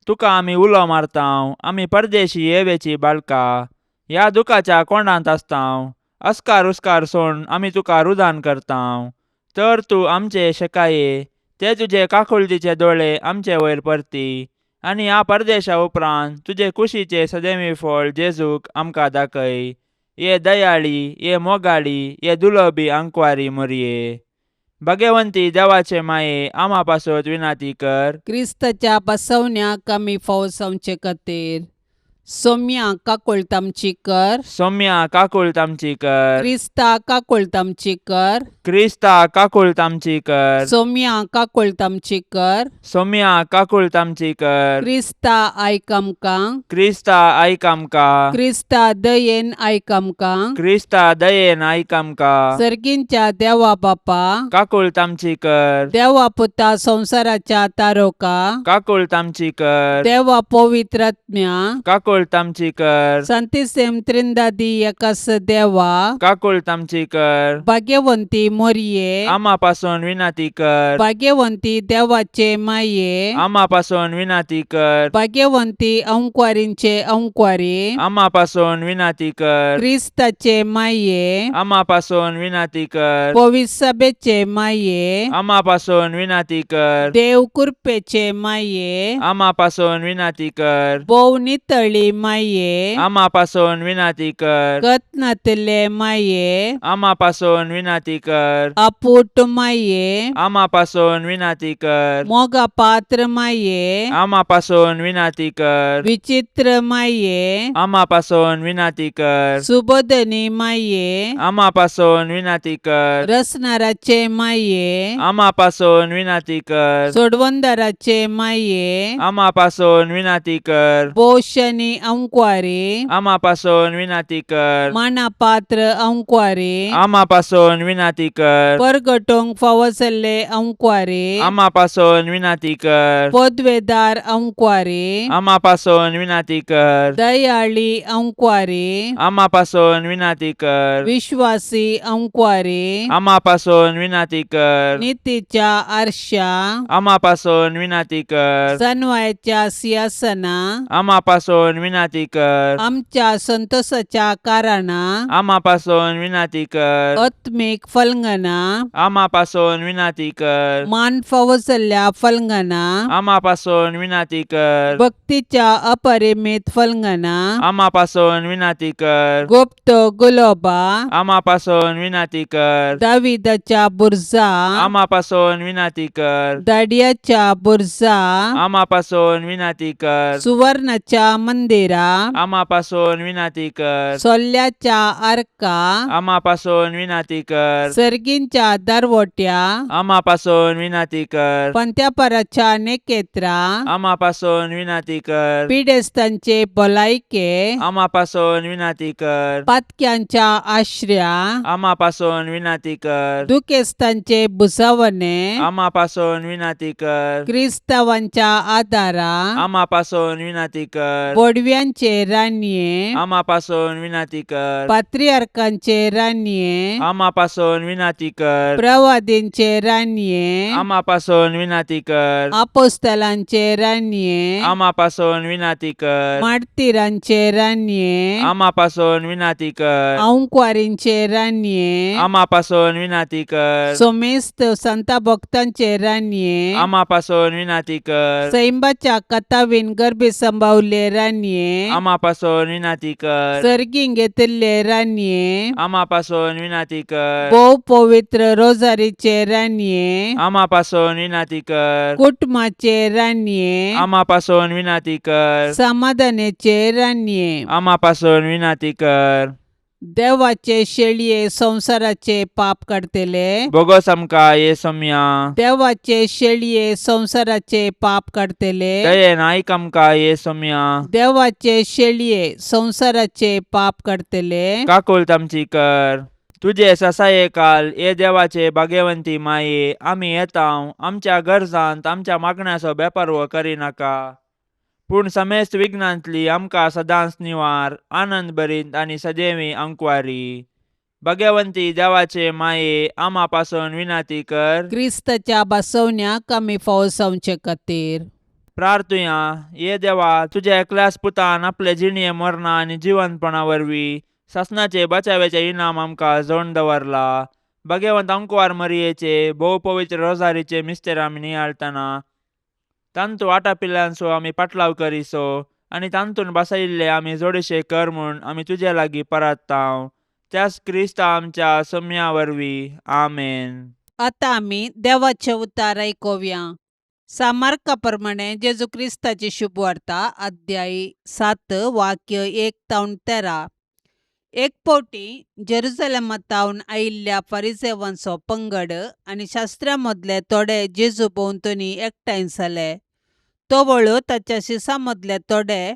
Speaker 3: तुका आमी उलो मारतांव, आमी परदेशी येवेची बाळका ह्या दुखाच्या कोंडांत आसतांव, अस्कार उस्कार सोड आमी तुका रुदान करतांव, तर तूं आमचे शेकाये ते तुजे काकुळतीचे दोळे आमचे वयर परती आनी ह्या परदेशा उपरांत तुजे कुशीचे सदैवी फळ जेजूक आमकां दाखय. ये दयाळी, ये मोगाळी, ये दुलबी आंकवारी मोरये, भगवंती देवाचे माये, आमा पासत विनाती कर.
Speaker 2: क्रिस्ताच्या बसवण्याक आमी फावो जावचे खातीर सोम्या काकुळट आमची कर.
Speaker 3: सौम्या काकुळट आमची कर.
Speaker 2: क्रिस्ता काकुळट आमची कर.
Speaker 3: क्रिस्ता काकुळट आमची कर.
Speaker 2: सोम्या काकुळट आमची कर.
Speaker 3: सौम्या काकुळट आमची कर.
Speaker 2: क्रिस्ता आयक आमकां.
Speaker 3: क्रिस्ता आयक आमकां.
Speaker 2: क्रिस्ता दयेन आयक आमकां.
Speaker 3: क्रिस्ता दयेन आयक आमकां.
Speaker 2: सर्गींच्या देवा बापा,
Speaker 3: काकुळट आमची कर.
Speaker 2: देवा पुता संवसाराच्या तारोका,
Speaker 3: काकुळट आमची कर.
Speaker 2: देवा पवित्रात्म्या,
Speaker 3: काकुळट आमची कर.
Speaker 2: संतिसेम त्रिंदादी एकास देवा,
Speaker 3: काकुळट आमची कर.
Speaker 2: भाग्यवंती मोरये,
Speaker 3: आमा पासून विनंती कर.
Speaker 2: भाग्यवंती देवाचे माये,
Speaker 3: आमा पासून विनंती कर.
Speaker 2: भाग्यवंती अंकवारींचे अंकवारी,
Speaker 3: आमा पासून विनंती कर.
Speaker 2: क्रिस्ताचे माये,
Speaker 3: आमा पासून विनंती कर.
Speaker 2: पविसभेचे माये,
Speaker 3: आमा पासून विनंती कर.
Speaker 2: देव कृपेचे माये,
Speaker 3: आमा पासून विनंती कर.
Speaker 2: भोव नितळी माये,
Speaker 3: आमा पासून विनंती कर.
Speaker 2: कत्नातले माये,
Speaker 3: आमा पासून विनंती कर.
Speaker 2: अपूट माये,
Speaker 3: आमा पासून विनंती कर.
Speaker 2: मोगा पात्र माये,
Speaker 3: आमा पासून विनंती कर.
Speaker 2: विचित्र माये,
Speaker 3: आमा पासून विनंती कर.
Speaker 2: सुबोधनी माये,
Speaker 3: आमा पासून विनंती कर.
Speaker 2: रसनाराचे माये,
Speaker 3: आमा पासून विनंती कर.
Speaker 2: सोडवंदाराचे माये,
Speaker 3: आमा पासून विनंती कर.
Speaker 2: पोशनी अंकवारी,
Speaker 3: आमा पासून विनंती कर.
Speaker 2: मानापात्र अंकवारी,
Speaker 3: आमा पासून विनंती कर.
Speaker 2: परगटोंक फावो जाल्ले अंकवारी,
Speaker 3: आमा पासून विनंती कर.
Speaker 2: पदवेदार अंकवारी,
Speaker 3: आमा पासून विनंती कर.
Speaker 2: दयाळी अंकवारी,
Speaker 3: आमा पासून विनंती कर.
Speaker 2: विश्वासी अंकवारी,
Speaker 3: आमा पासून विनंती कर.
Speaker 2: नितीच्या आरशा,
Speaker 3: आमा पासून विनंती कर.
Speaker 2: सनवायच्या सिंहासना,
Speaker 3: आमा पासून विनंती कर.
Speaker 2: आमच्या संतोषाच्या कारणा,
Speaker 3: आमा पासून विनंती कर.
Speaker 2: आत्मीक फलंगना,
Speaker 3: आमा पासून विनंती कर.
Speaker 2: मान फावो जाल्ल्या फलंगना,
Speaker 3: आमा पासून विनंती कर.
Speaker 2: भक्तीच्या अपरिमित फलंगना,
Speaker 3: आमा पासून विनंती कर.
Speaker 2: गुप्त गुलोबा,
Speaker 3: आमा पासून विनंती कर.
Speaker 2: दाविदाच्या बुर्जा,
Speaker 3: आमा पासून विनंती कर.
Speaker 2: दाडियाच्या बुर्जा,
Speaker 3: आमा पासून विनंती कर.
Speaker 2: सुवर्णाच्या मंदिरा,
Speaker 3: आमा पासून विनंती कर.
Speaker 2: सोल्ल्याच्या आर्का,
Speaker 3: आमा पासून विनंती कर.
Speaker 2: सर्गींच्या दरवट्या,
Speaker 3: आमा पासून विनंती कर.
Speaker 2: पंत्यापराच्या नेकेत्रा,
Speaker 3: आमा पासून विनंती कर.
Speaker 2: पिडेस्तांचे भलायके,
Speaker 3: आमा पासून विनंती कर.
Speaker 2: पातक्यांच्या आश्र्या,
Speaker 3: आमा पासून विनंती कर.
Speaker 2: दुखेस्तांचे भुजावणे,
Speaker 3: आमा पासून विनंती कर.
Speaker 2: क्रिस्तावांच्या आदारा,
Speaker 3: आमा पासून विनंती कर.
Speaker 2: बोडव्या बडव्यांचे रानये,
Speaker 3: आमा पासून विनाती कर.
Speaker 2: पात्रियार्कांचे रानये,
Speaker 3: आमा पासून विनाती कर.
Speaker 2: प्रवादींचे रानये,
Speaker 3: आमा पासून विनाती कर.
Speaker 2: आपोस्तलांचे रानये,
Speaker 3: आमा पासून विनाती कर.
Speaker 2: मार्तीरांचे रानये,
Speaker 3: आमा पासून विनाती कर.
Speaker 2: आंकवारींचे रानये,
Speaker 3: आमा पासून विनाती कर.
Speaker 2: सोमेस्त संता भक्तांचे रानये,
Speaker 3: आमा पासून विनाती कर.
Speaker 2: सैंबाच्या कथावीन गर्भी संभावले रानये,
Speaker 3: आमा पासून विनाती कर.
Speaker 2: सर्गीं घेतिल्ले रानये,
Speaker 3: आमा पासून विनाती कर.
Speaker 2: भोव पवित्र रोजारीचे रानये,
Speaker 3: आमा पासून विनाती कर.
Speaker 2: कुटुंबाचे रानये,
Speaker 3: आमा पासून विनाती कर.
Speaker 2: समाधानाचे रानये,
Speaker 3: आमा पासून विनाती कर.
Speaker 2: देवाचे शेळये संवसाराचे पाप काडतले,
Speaker 3: बोगोस आमकां ये सोम्या.
Speaker 2: देवाचे शेळये संवसाराचे पाप काडतले,
Speaker 3: दयेन आयक आमकां ये सोम्या.
Speaker 2: देवाचे शेळये संवसाराचे पाप काडतले,
Speaker 3: काकुळट आमची कर. तुजे ससाये काल ये देवाचे भाग्यवंती माये, आमी येताव आमच्या गरजांत आमच्या मागण्याचो बेपर्व करिनाका, पूण समेस्त विघ्नांतली आमकां सदांच निवार, आनंद भरीत आनी सदैवी अंकवारी. भाग्यवंती देवाचे माये, आमा पासून विनाती कर.
Speaker 2: क्रिस्ताच्या बसवण्याक आमी फावो जावचे खातीर.
Speaker 3: प्रार्थुया. ये देवा, तुज्या एकल्याच पुतान आपले जिणये मरणा आनी जिवंतपणा वरवीं सासणाचे बचाव्याचे इनाम आमकां जोडून दवरला. भाग्यवंत अंकवार मरियेचे भोव पवित्र रोजारीचे मिस्तेर आमी नियाळतना तांतू आटापिल्ल्यांचो आमी पाटलाव करिसो आनी तांतून बसयिल्ले आमी जोडशे कर म्हूण आमी तुजे लागीं परात्तांव, त्याच क्रिस्ता आमच्या सोम्या वरवीं. आमेन.
Speaker 2: आतां आमी देवाचे उतार आयकुया. सामार्का प्रमाणे जेजू क्रिस्ताची शुभवार्ता, अध्याय 7, वाक्य 1 तावन 13. एक फावटी जेरुजलेमातावन आयिल्ल्या फारिजेवांचो पंगड आनी शास्त्र्यां मदले थोडे जेजू भोंवतणी एकठांय जाले. तवळ ताच्या शिसां मदले थोडे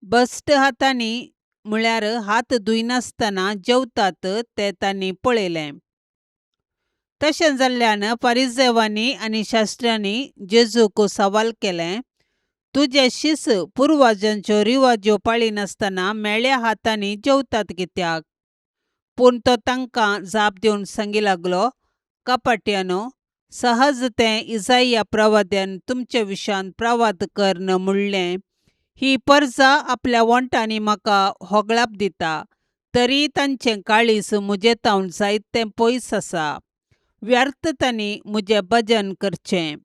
Speaker 2: भश्ट हातांनी, म्हळ्यार हात धुयनासतना जेवतात तें तांणी पळयलें. तशें जाल्ल्यान फारिजेवांनी आनी शास्त्र्यांनी जेजूक सवाल केलें, तुजे शीस पुर्वजांच्यो रिवाज्यो पाळिनासतना म्हेळ्या हातांनी जेवतात कित्याक? पूण तो तांकां जाप दिवन सांगी लागलो, कपाट्यानो, सहज तें इजाया प्रवाद्यान तुमचे विशयान प्रवाद करन म्हणलें, ही परजा आपल्या वोंठांनी म्हाका होगळाप दिता, तरी तांचें काळीज म्हजे तावन जायतें पयस आसा. व्यर्थ तांणी म्हजें भजन करचें,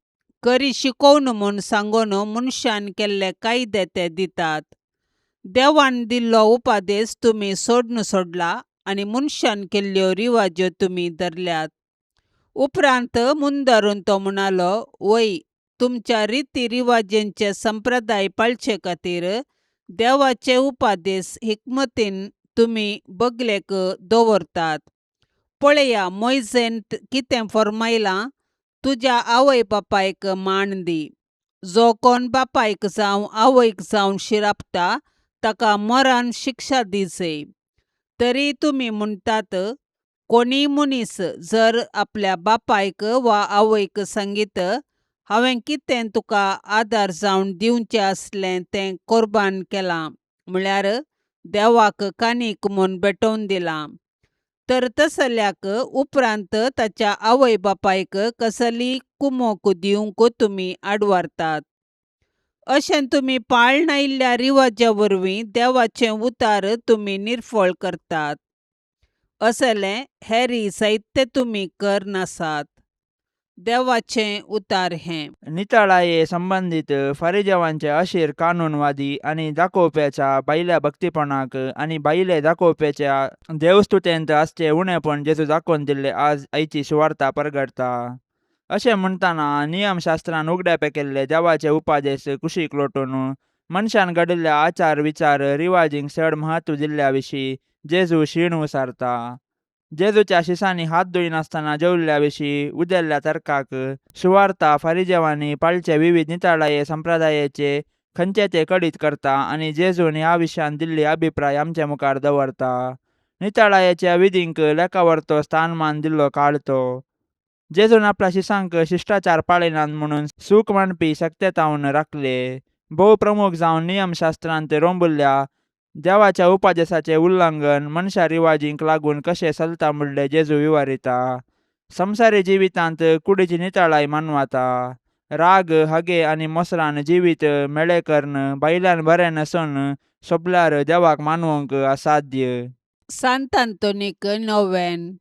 Speaker 2: करी शिकोवन म्हूण सांगून मनशान केल्ले कायदे ते दितात. देवान दिल्लो उपादेस तुमी सोडून सोडला आनी मनशान केल्ल्यो रिवाज्यो तुमी धरल्यात. उपरांत मुंदारून तो म्हणालो, वय, तुमच्या रिती रिवाजेंचे संप्रदाय पाळचे खातीर देवाचे उपादेस हिकमतीन तुमी बगलेक दवरतात. पळया, मोयजेन कितें फर्मायलां, तुज्या आवय बापायक मान दी. जो कोण बापायक जावं आवयक जावं शिरापता ताका मरण शिक्षा दिजय. तरी तुमी म्हणटात, कोणीय मनीस जर आपल्या बापायक वा आवयक सांगीत, हांवें कितें तुका आदार जावन दिवचें आसलें तें कोर्बान केलां, म्हळ्यार देवाक कानीक म्हूण भेटोवन दिलां, तर तसल्याक उपरांत ताच्या आवय बापायक कसलीय कुमोक दिवंक तुमी आडवारतात. अशें तुमी पाळनायिल्ल्या रिवाजा वरवीं देवाचें उतार तुमी निर्फळ करतात. असलें हेरी साहित्य तुमी कर नासात. देवाचें उतार हें.
Speaker 3: नितळाये संबंदीत फारिजेवांचे अशीर कानूनवादी आनी दाखोवप्याच्या भायल्या भक्तीपणाक आनी भायले दाखोवप्याच्या देवस्तुतेंत आसचें उणेपण जेजू दाखोवन दिल्लें आज आयची सुवार्ता परगटता. अशें म्हणटना नियमशास्त्रान उगड्यापे केल्ले देवाचे उपादेश कुशीक लोटून मनशान घडिल्ल्या आचार विचार रिवाजींक चड म्हत्व दिल्ल्या विशीं जेजू शीण उसारता. जेजूच्या शिसांनी हात धुयनासतना जेवल्ल्या विशीं उदेल्ल्या तर्काक सुवार्ता फारिजेवांनी पाळचे विविध नितळाये संप्रदायेचे खंयचे ते कळीत करता आनी जेजून ह्या विशयान दिल्ली अभिप्राय आमचे मुखार दवरता. नितळायेच्या विधींक लेखावरतो स्थानमान दिल्लो काळ तो. जेजून आपल्या शिसांक शिश्टाचार पाळिनात म्हणून सूख मांडपी शक्यतावन राखले. भोव प्रमुख जावन नियमशास्त्रांत रोंबुल्ल्या देवाच्या उपादेसाचें उल्लंघन मनशा रिवाजींक लागून कशें चलता म्हणलें जेजू विवरिता. संवसारी जिवितांत कुडीची नितळाय मानवाता. राग, हगे आनी मोसरान जिवीत मेळे करून बायल्यान बरें न्हेसून सोबल्यार देवाक मानवंक असाध्य.
Speaker 2: सांत आंतोनीक नोवेन.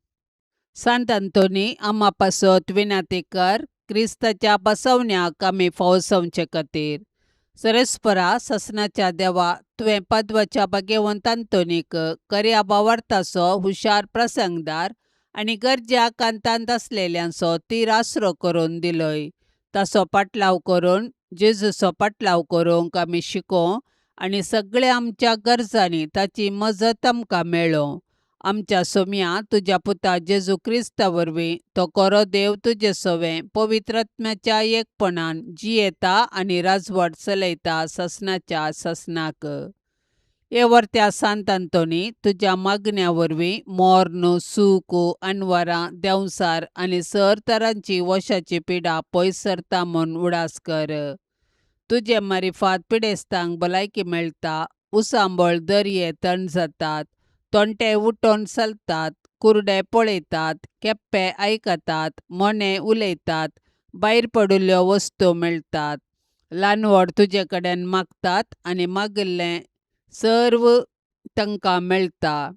Speaker 2: सांत आंतोनी आमा पासत विनाती कर क्रिस्ताच्या बसवण्याक आमी फावो जावचे खातीर. सरेस्परा ससनाच्या देवा तुवें पदवाच्या भाग्यवंत आंतोनीक कर्या भावार्थाचो हुशार प्रसंगदार आनी गरज्या कांतांत आसलेल्यांचो तीर आसरो करून दिलोय. ताचो पाटलाव करून जेजूचो पाटलाव करूंक आमी शिकों आनी सगळ्या आमच्या गरजांनी ताची मजत आमकां मेळों. आमच्या सोम्या तुज्या पुता जेजू क्रिस्ता वरवीं तो कोरो देव तुजे सवें पवित्र आत्म्याच्या एकपणान जियेता आनी राजवट चलयता ससनाच्या ससनाक. हे वर्त्या सांत आंतोनी तुज्या मागण्या वरवीं मोर्न सूख अनवरां देंवसार आनी सर तरांची वशाची पिडा पयस सरता म्हूण उडास कर. तुजे मारिफात पिडेस्तांक भलायकी मेळटा, उसांबळ दर्ये थंड जातात, तोंटे उठोन चलतात, कुरडे पळयतात, केप्पे आयकतात, मोने उलयतात, भायर पडिल्ल्यो वस्तू मेळटात. ल्हान व्हड तुजे कडेन मागतात आनी मागिल्लें सर्व तांकां मेळटा.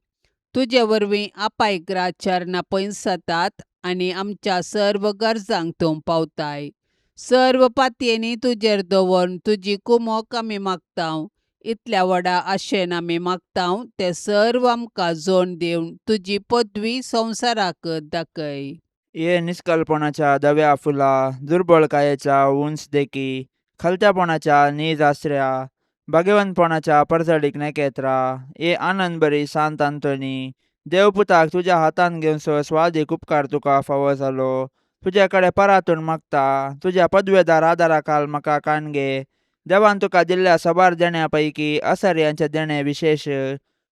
Speaker 2: तुजे वरवीं आपायग्रा चरणां पयस जातात आनी आमच्या सर्व गरजांक तूं पावताय. सर्व पातयेंनी तुजेर दवरून तुजी कुमोक आमी मागता. इतल्या व्हडा आशेन आमी मागता तें सर्व आमकां जोड दिवन तुजी पदवी संवसाराक दाखय.
Speaker 3: ये निष्कलपणाच्या धव्या फुला, दुर्बळकायेच्या उंच देखी, खलत्यापणाच्या नीज आसऱ्या, भाग्यवंतपणाच्या परजळीक नेकेत्रा, ये आनंदबरी सांत आंतोनी, देवपुताक तुज्या हातान घेवचो स्वादीक उपकार तुका फावो जालो. तुजे कडेन परातून मागता तुज्या पदवेदार आदारा खाल म्हाका काण घे. देवान तुका दिल्ल्या साबार देण्या पैकी असर्यांचें देणें विशेश.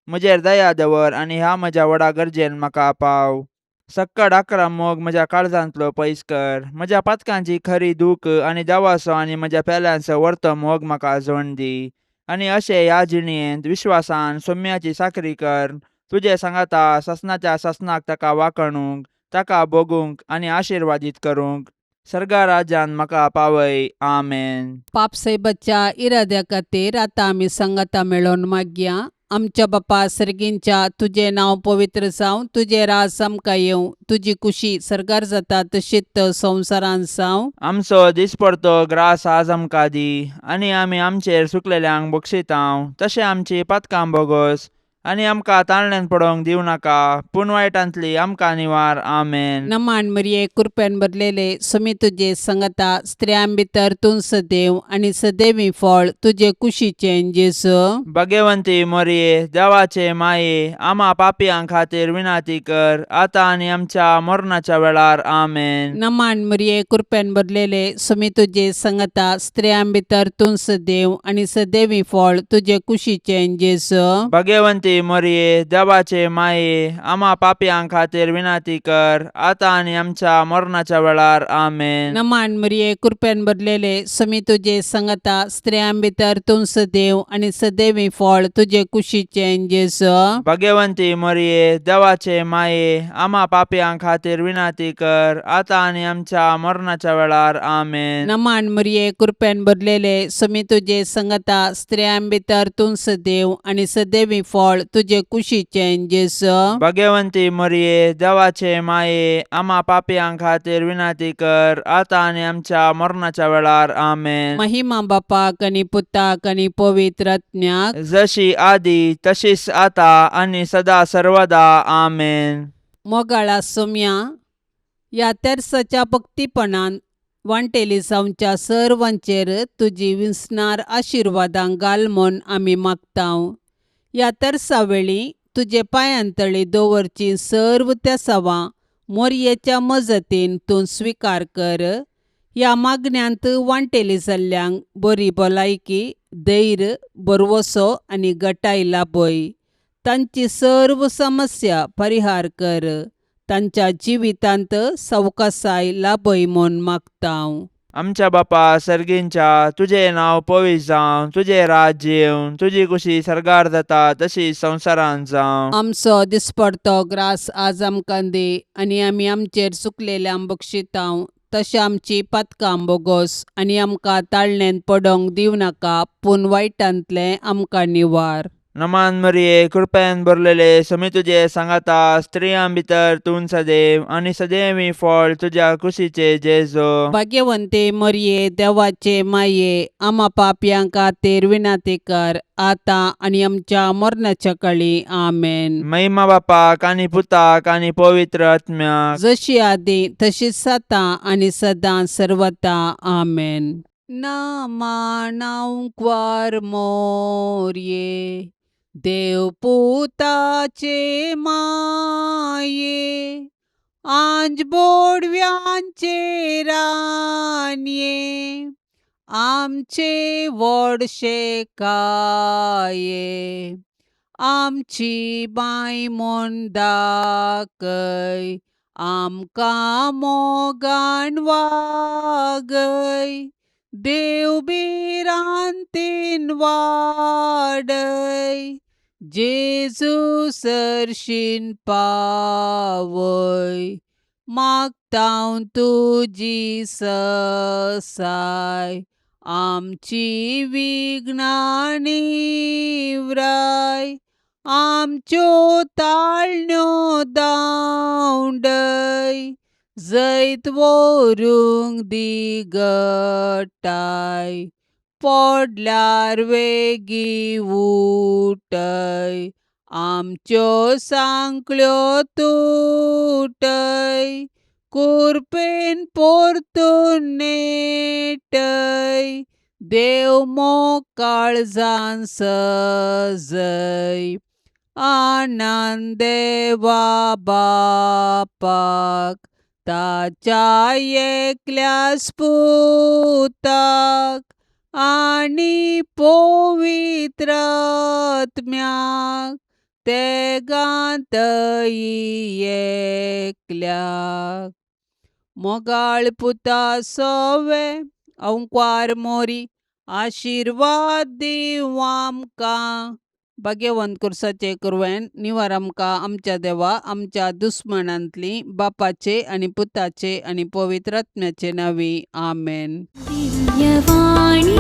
Speaker 3: म्हजेर दया दवर आनी ह्या म्हज्या व्हडा गरजेन म्हाका पाव. सक्कड आकरा मोग म्हज्या काळजांतलो पयस कर. म्हज्या पातकांची खरी दूख आनी देवाचो आनी म्हज्या पेल्यांचो वर्तो मोग म्हाका जोड दी. आनी अशें ह्या जिणेंत विश्वासान सोम्याची साकरी कर तुजे सांगाता ससनाच्या ससनाक ताका वाकणूंक, ताका भोगूंक आनी आशिर्वादीत करूंक सर्गा राज्यान म्हाका पावय. आमेन.
Speaker 2: पापसाहेबाच्या इराद्या खातीर आतां आमी सांगाता मेळोवन मागया. आमच्या बापा सर्गींच्या तुजें नांव पवित्र जावं, तुजें राज आमकां येवं, तुजी कुशी सर्गार जाता तशीच संवसारांत जावं.
Speaker 3: आमचो दिसपडतो ग्रास आज आमकां दी आनी आमी आमचेर सुकलेल्यांक बक्षितांव तशें आमची पातकां बोगोस आनी आमकां ताळण्यान पडोवंक दिवं नाका पूण वायटांतली आमकां निवार. आमेन.
Speaker 2: नमान मरिये कृपेन भरलेले सुमी तुजे संगता, स्त्रियां भितर तूं सदैव आनी सदैवी फळ तुजे कुशीचें जेजू.
Speaker 3: भगवंती मोरये, देवाचे माये, आमा पापयां खातीर विनाती कर आतां आनी आमच्या मरणाच्या वेळार. आमेन.
Speaker 2: नमान मरिये कृपेन भरलेले सुमी तुजे संगता, स्त्रियां भितर तूं सदैव आनी सदैवी फळ तुजे कुशीचें जेजू.
Speaker 3: भगवंती मोरये, देवाचे माये, आमा पापयां खातीर विनाती कर आतां आनी आमच्या मरणाच्या वेळार. आमेन.
Speaker 2: नमान मरिये कृपेन भरलेले सुमी तुजे संगता, स्त्रियां भितर तूं सदैव आनी सदैवी फळ तुजे कुशीचें जेजू.
Speaker 3: भगवंती मोरये, देवाचे माये, आमा पापयां खातीर विनाती कर आतां आनी आमच्या मरणाच्या वेळार. आमेन.
Speaker 2: नमान मरिये कृपेन भरलेले सुमी तुजे संगता, स्त्रियां भितर तूं सदैव आनी सदैवी फळ तुजे कुशीचें जेजू.
Speaker 3: भगवंती मोरये, देवाचे माये, आमा पापयां खातीर विनाती कर आतां आनी आमच्या मरणाच्या वेळार. आमेन.
Speaker 2: महिमा बापाक आनी पुताक आनी पवित्र आत्म्याक,
Speaker 3: जशी आदी तशीच आता आनी सदा सर्वदा. आमेन.
Speaker 2: मोगाळा सोम्या, ह्या तेर्साच्या भक्तीपणान वांटेली जावच्या सर्वांचेर तुजी विसणार आशिर्वादां घाल म्हूण आमी मागता. ह्या तेर्सा वेळी तुजे पांयांतळी दवरची सर्व तेसावां मोरयेच्या मजतीन तूं स्विकार कर. ह्या मागण्यांत वांटेली जाल्ल्यांक बरी भलायकी, धैर्य, भरवसो आनी गटाय लाभय. तांची सर्व समस्या परिहार कर. तांच्या जिवितांत सवकासाय लाभय म्हूण मागता.
Speaker 3: आमच्या बापा सर्गींच्या तुजें नांव पवित्र जावं, तुजें राज्य येवं, तुजी कुशी सर्गार जाता तशी संवसारांत जावं.
Speaker 2: आमचो दिसपडतो ग्रास आज आमकां दी आनी आमी आमचेर चुकलेल्यांक बक्षितांव तशें आमची पातकां बोगोस आनी आमकां ताळणेन पडोंक दिवं नाका पूण वायटांतलें आमकां निवार.
Speaker 3: नमान मरिये, कृपेन भरलेले, समी तुजे सांगाता, स्त्रियां भितर तूं सदैव आनी सदैवी फळ तुज्या कुशीचे जेजो.
Speaker 2: भाग्यवंते मरये देवाचे माये आमा पापयां खातीर विनाती कर आतां आनी आमच्या मरणाच्या काळी. आमेन.
Speaker 3: महिमा बापाक आनी पुताक आनी पवित्र आत्म्याक.
Speaker 2: जशी आदी तशीच आतां आनी सदां सर्वता. आमेन. नामानांक्वार मोरये देवपुताचे माये आंज बोडव्यांचे रानये आमचे व्हडशे काये आमची बांय म्हूण दाखय आमकां मोगान वागय देव भिरांतीन वाडय जेजू सरशीन पावय मागता तुजी ससाय आमची विघ्नां निवराय आमच्यो ताळण्यो दावंडय जैत व्हरूंक दी गटाय पडल्यार वेगीं उठय आमच्यो सांकळ्यो तुटय कुरपेन परतून नेटय देव मोग काळजान सजय आनंद देवा बापाक ताच्या एकल्याच पुताक आनी पवित्र आत्म्याक तेगांतय एकल्याक. मोगाळ पुता सोवे अंकवार मोरी आशिर्वाद दिवं आमकां. भाग्यवंत कुर्साचे कुरवेन निवार आमकां आमच्या देवा आमच्या दुस्मनांतली बापाचे आनी पुताचे आनी पवित्र आत्म्याचे नांवी. आमेन.
Speaker 1: दिव्यवाणी.